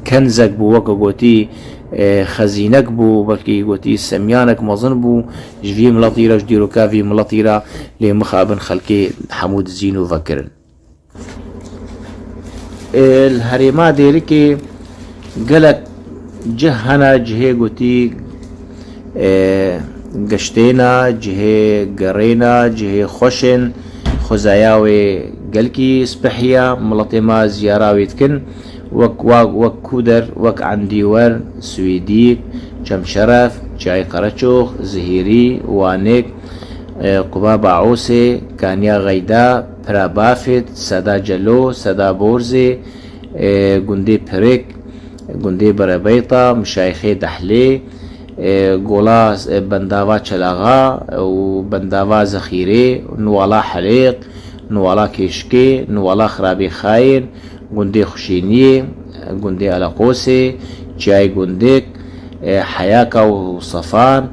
kenzek bû, weke gotî, e, xezînek bû, belkî gotî semyanek mezin bû, ji vî miletî re, ji dîroka vî miletî re, lê mixabin xelkê hemû dizîn û vekirin. E, li herêma Dêrikê gelek cih hene, cihê gotî, e, giştêna, cihê gerêna, cihê xweş in, xwezaya wê gelkî spehî ye, miletê me ziyara wê dikin, wek, wa-, wek Kuder, wek Endîwer, Swêdîk, Çemşeref, Çiyayê Qereçox, Zihêrî, Wanik, e, Quba Baosê, Kaniya Xeyda, Pira Bafit, Seda Celo, Seda Borzê, e, gundê Pirik, gundê Berebeyta, Mişayixê Dehlê, e, Gola, e, Bendava Çelaxa û Bendava Zexîrê, Nuwala Helêq, Nuwala Kêşikê, Nuwala Xirabê Xayên, gundê Xuşêniyê, gundê Eleqosê, Çiyayê Gundik, e, Heyaka û Sefan,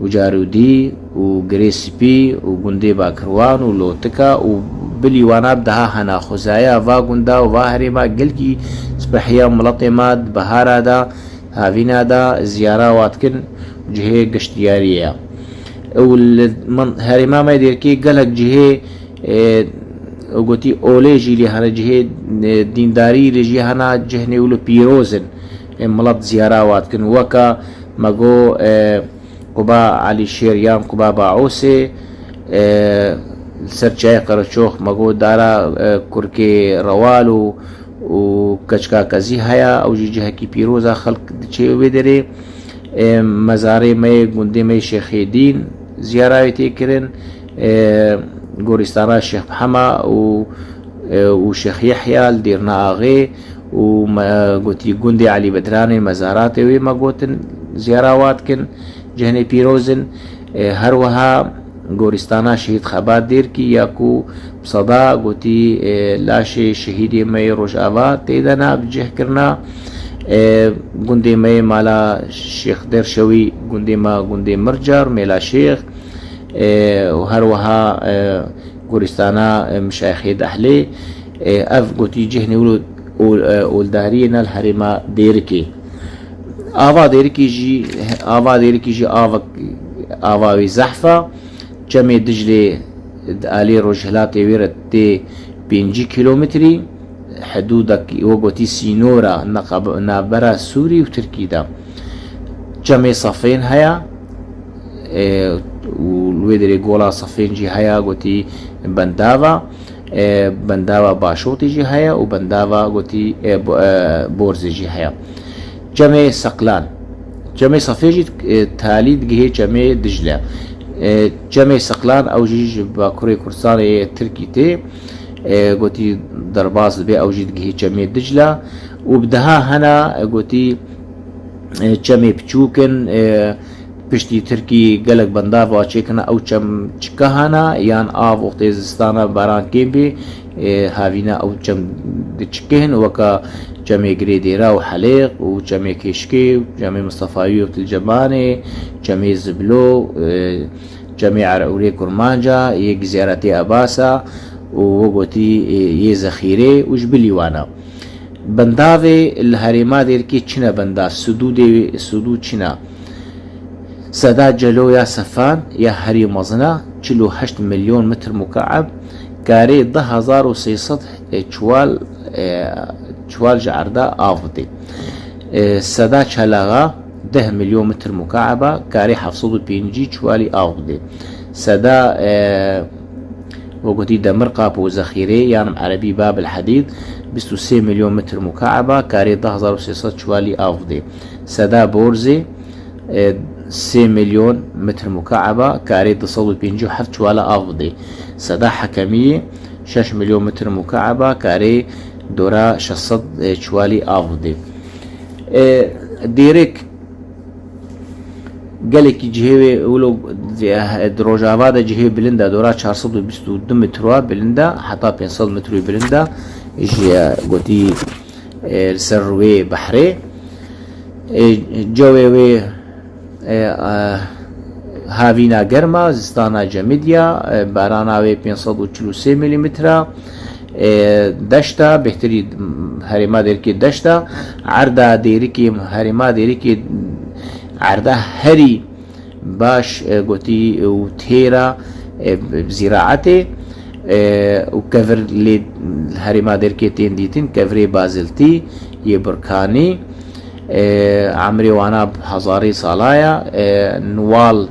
û Carûdî û Girê Spî û gundê Bakirwan û Lotika û bilî wana bi daha hena xwezaya va gunda û va herêma gelkî spehî ya miletê me di bihara de, havîna de ziyara wa dikin, cihê giştiyariyê ye. Û li min-, herêma me Dêrikê gelek cihê, e, û gotî olê jî lê hene, cihê, e, dîndarî lê jî hena, cihnê wilo pîroz in. E, milet ziyara wa dikin. Weka me got, e, Quba Elî Şêr yan Quba Baosê, e, li ser Çiyayê Qereçox me got dara, e, Kurkê Rewal û, û Keçika Kezî heye, ew jî cihekî pîroz e, xelk diçe wê derê. E, mezarê me yê gundê me yê Şêxêdîn ziyara wê tê kirin. E, gorîstana Şêx Mihema û, e, û Şêx Yehya li Dêrna Axê û me gotî gundê Elî Bedranê, mezaratê wê me gotin ziyara wa dikin, cihnê pîroz in. E, her wiha gorîstana Şehîd Xebat Dêrkî ya ku bi seda gotî, e, laşê şehîdê me yê Rojava tê de ne bi cih kirina. E, gundê me yê mala Şêx Derşewî, gundê me gundê Mircar, Mêla Şêx, e, û her wiha, e, gorîstana, e, Mişayixê Dehlê, e, ev gotî cihnê wilo ol-, e, oldariyê ne li herêma Dêrikê. Ava Dêrikê jî, ava Dêrikê jî avek, ava wî zehf e. Çemê Diclê di alî rojhilatê wê re tê pêncî kîlometrî, hidûdek wek gotî sînora neqab-, navbera Sûrî û Tirkî de. Çemê Sefên heye, e, û li wê derê gola Sefên jî heye, gotî bendava, e, bendava Başotî jî heye û bendava gotî, e, bo-, e, Borzê jî heye. Çemê Seqlan. Çemê Sefê jî, e, talî digihê Çemê Dicle. E, Çemê Seqlan ew jî ji bakurê Kurdistanê yê Tirkî tê. E, gotî derbas dibe, ew jî digihê Çemê Dicle. Û bi daha hena, e, gotî, e, çemê piçûk in, e, Piştî Tirkî gelek bendav va çêkirine, ew çem çika hana, yan av wextê zistana baran kêm bê, e, havîna ew çem diçikihin, weka Çemê Girê Dêra û Helêq û Çemê Kêşkê û Çemê Mistefayî û Til Cemanê, Çemê Ziblo, e, Çemê Erewrê Kurmanca, yê Ziyaretê Ebasa û wek gotî, e, yê Zexîrê û ji bilî wana. Bendavê li herêma Dêrikê çi ne bendav, sidûdê, sidû çi ne. Seda Celo ya Sefan ya herî mezin e, çil û heşt milyon metr muka'eb, karê du hezar û sê sed çiwal, e, çiwal ji erda av bidê. E, Seda Çelaxa deh milyon metr muka'eb e, karê heft sed û pêncî çiwalî av bidê. Seda, e, Wek gotî Demirqap û Zexîrê, yan bi erebî Bab el Hedîd, bîst û sê milyon metr muka'eb e, karê du hezar û sê sed çiwalî av bidê. Seda Borzê, e, sê milyon metr muka'eb e, karê du sed û pêncî û heft çiwala av bidê. Seda Hekemiyê, şeş milyon metr muka'eb e, karê dora şeş sed, e, çiwalî av bidê. E, Dêrik Gelekî cihê wê wilo di Rojava de cihê bilind e, dora çar sed û bîst û du metro bilind e, heta pênc sed metroyê bilind e, ji gotî, e, li ser rûyê behrê. E, cewê wê, e, e, havîna germ e, zistana cemidî ye, e, barana wê pênc sed û çil û sê milîmetre. E, deşt e, bêhtirî herêma Dêrikê deşt e. Erda Dêrikê, herêma Dêrikê erda herî baş, e, gotî û têra, e, zîraetê, e, û kevir lê herêma Dêrikê tên dîtin, kevirê baziltî yê burkanî, e, emrê wana bi hezarê sala ye, e, niwal,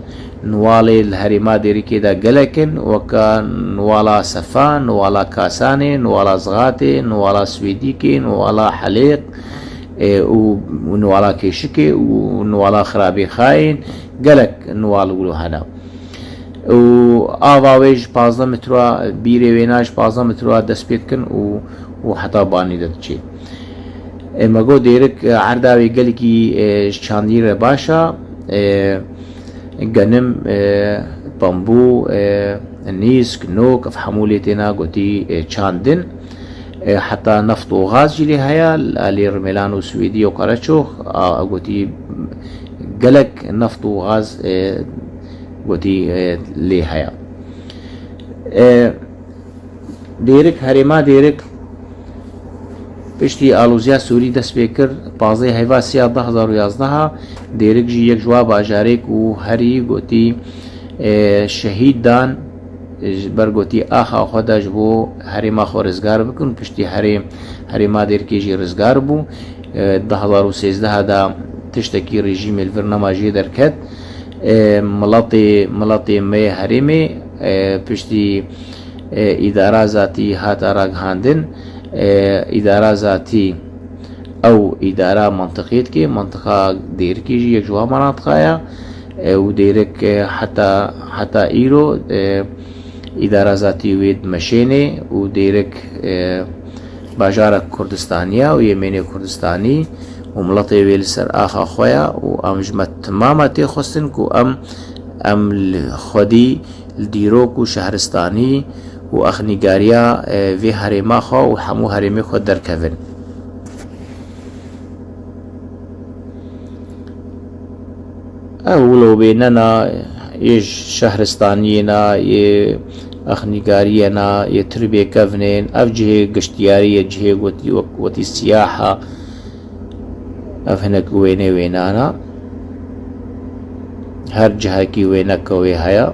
niwalê li herêma Dêrikê de gelek in, weka niwala Sefa, niwala Kasanê, niwala Zixatê, niwala Swêdîkê, niwala Helêq, e, û, û niwala Kêşikê û niwala Xirabêxayên, gelek niwal wilo hene. Û ava wê ji pazdeh metroa, bîrê wêna ji pazdeh metroa dest pê dikin û, û heta banî de diçê. E, me got Dêrik, e, erda wê gelekî, e, ji çandî re baş e. E, genim, e, pembû, e, nîsk, nok, ev hemû lê têna gotî, e, çandin. E, heta neft û gaz jî lê heye, alî Rimêlan û Swêdî û Qereçox, a, gotî gelek neft û gaz, e, gotî, e, lê heye. E, Dêrik, herêma Dêrik piştî aloziya Sûrî dest pê kir, pazdeh heyva sê ya du hezar û yazdeh, Dêrik jî yek ji wa bajarê ku herî gotî, e, şehîd dan, ji ber gotî axa xwe de ji bo herêma xwe rizgar bikin, piştî herêm, herêma Dêrikê jî rizgar bû. E, du hezar û sêzdeh de tiştekî rejîmê li vir nema jê derket. E, miletê, miletê me yê herêmê, e, piştî, e, îdara zatî hate ragihandin. E, îdara zatî ew îdara mantiqê dike, mantiqa Dêrikê jî yek ji wan manatiqa ye. E, û Dêrik, e, heta, heta îro, e, îdara zatî wê dimeşênê û Dêrik, e, bajarek Kurdistanî ye û yê mênê Kurdistanî û miletê wê li ser axa xwe ye û em ji me timama tê xwestin ku em, em li xwedî li dîrok û şehristanî û exnîgariya, e, vê herêma xwe û hemû herêmê xwe derkevin. Ev wilo wênena yê şehristaniyê ne, yê exnîgariyê ne, yê tribê kevnên, ev cihê giştiyarî ye, cihê wetî, wek-, wetî siyah e. Ev hinek wênê wênana. Her cihekî wêneke wê heye.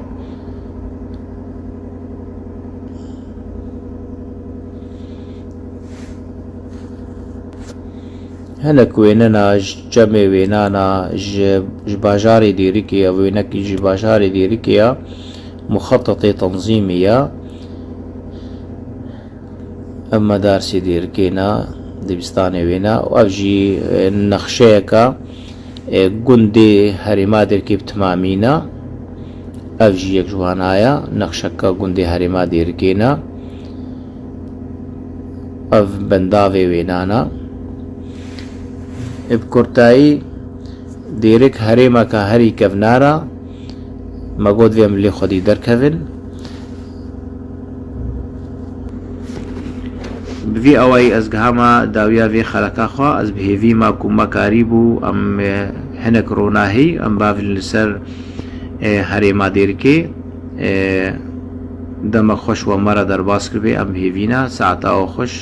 Hinek wênena ji çemê wênana, ji, ji bajarê Dêrikê ye, wênekî ji bajarê Dêrikê ye, muxetetê tenzîmî ye. Ev medarsê Dêrikê ne, dibistanê wê ne û ev jî, e, nexşeyeke, e, gundê herêma Dêrikê bi timamî ne. Ev jî yek ji wana ye, nexşeke gundê herêma Dêrikê ne. Ev bendavê wênan e. E, bi kurtayî, Dêrik herêmeke herî kevnar e. Me got vê em lê xwedî derkevin. Bi vî awayî ez gihama dawiya vê xeleka xwe. Ez bi hêvî ma ku me karîbû em, e, hinek ronahî em bavin li ser, e, herêma Dêrikê. E, Demek xweş we me re derbas kiribê, em bi hêvî ne. Saeta we xweş,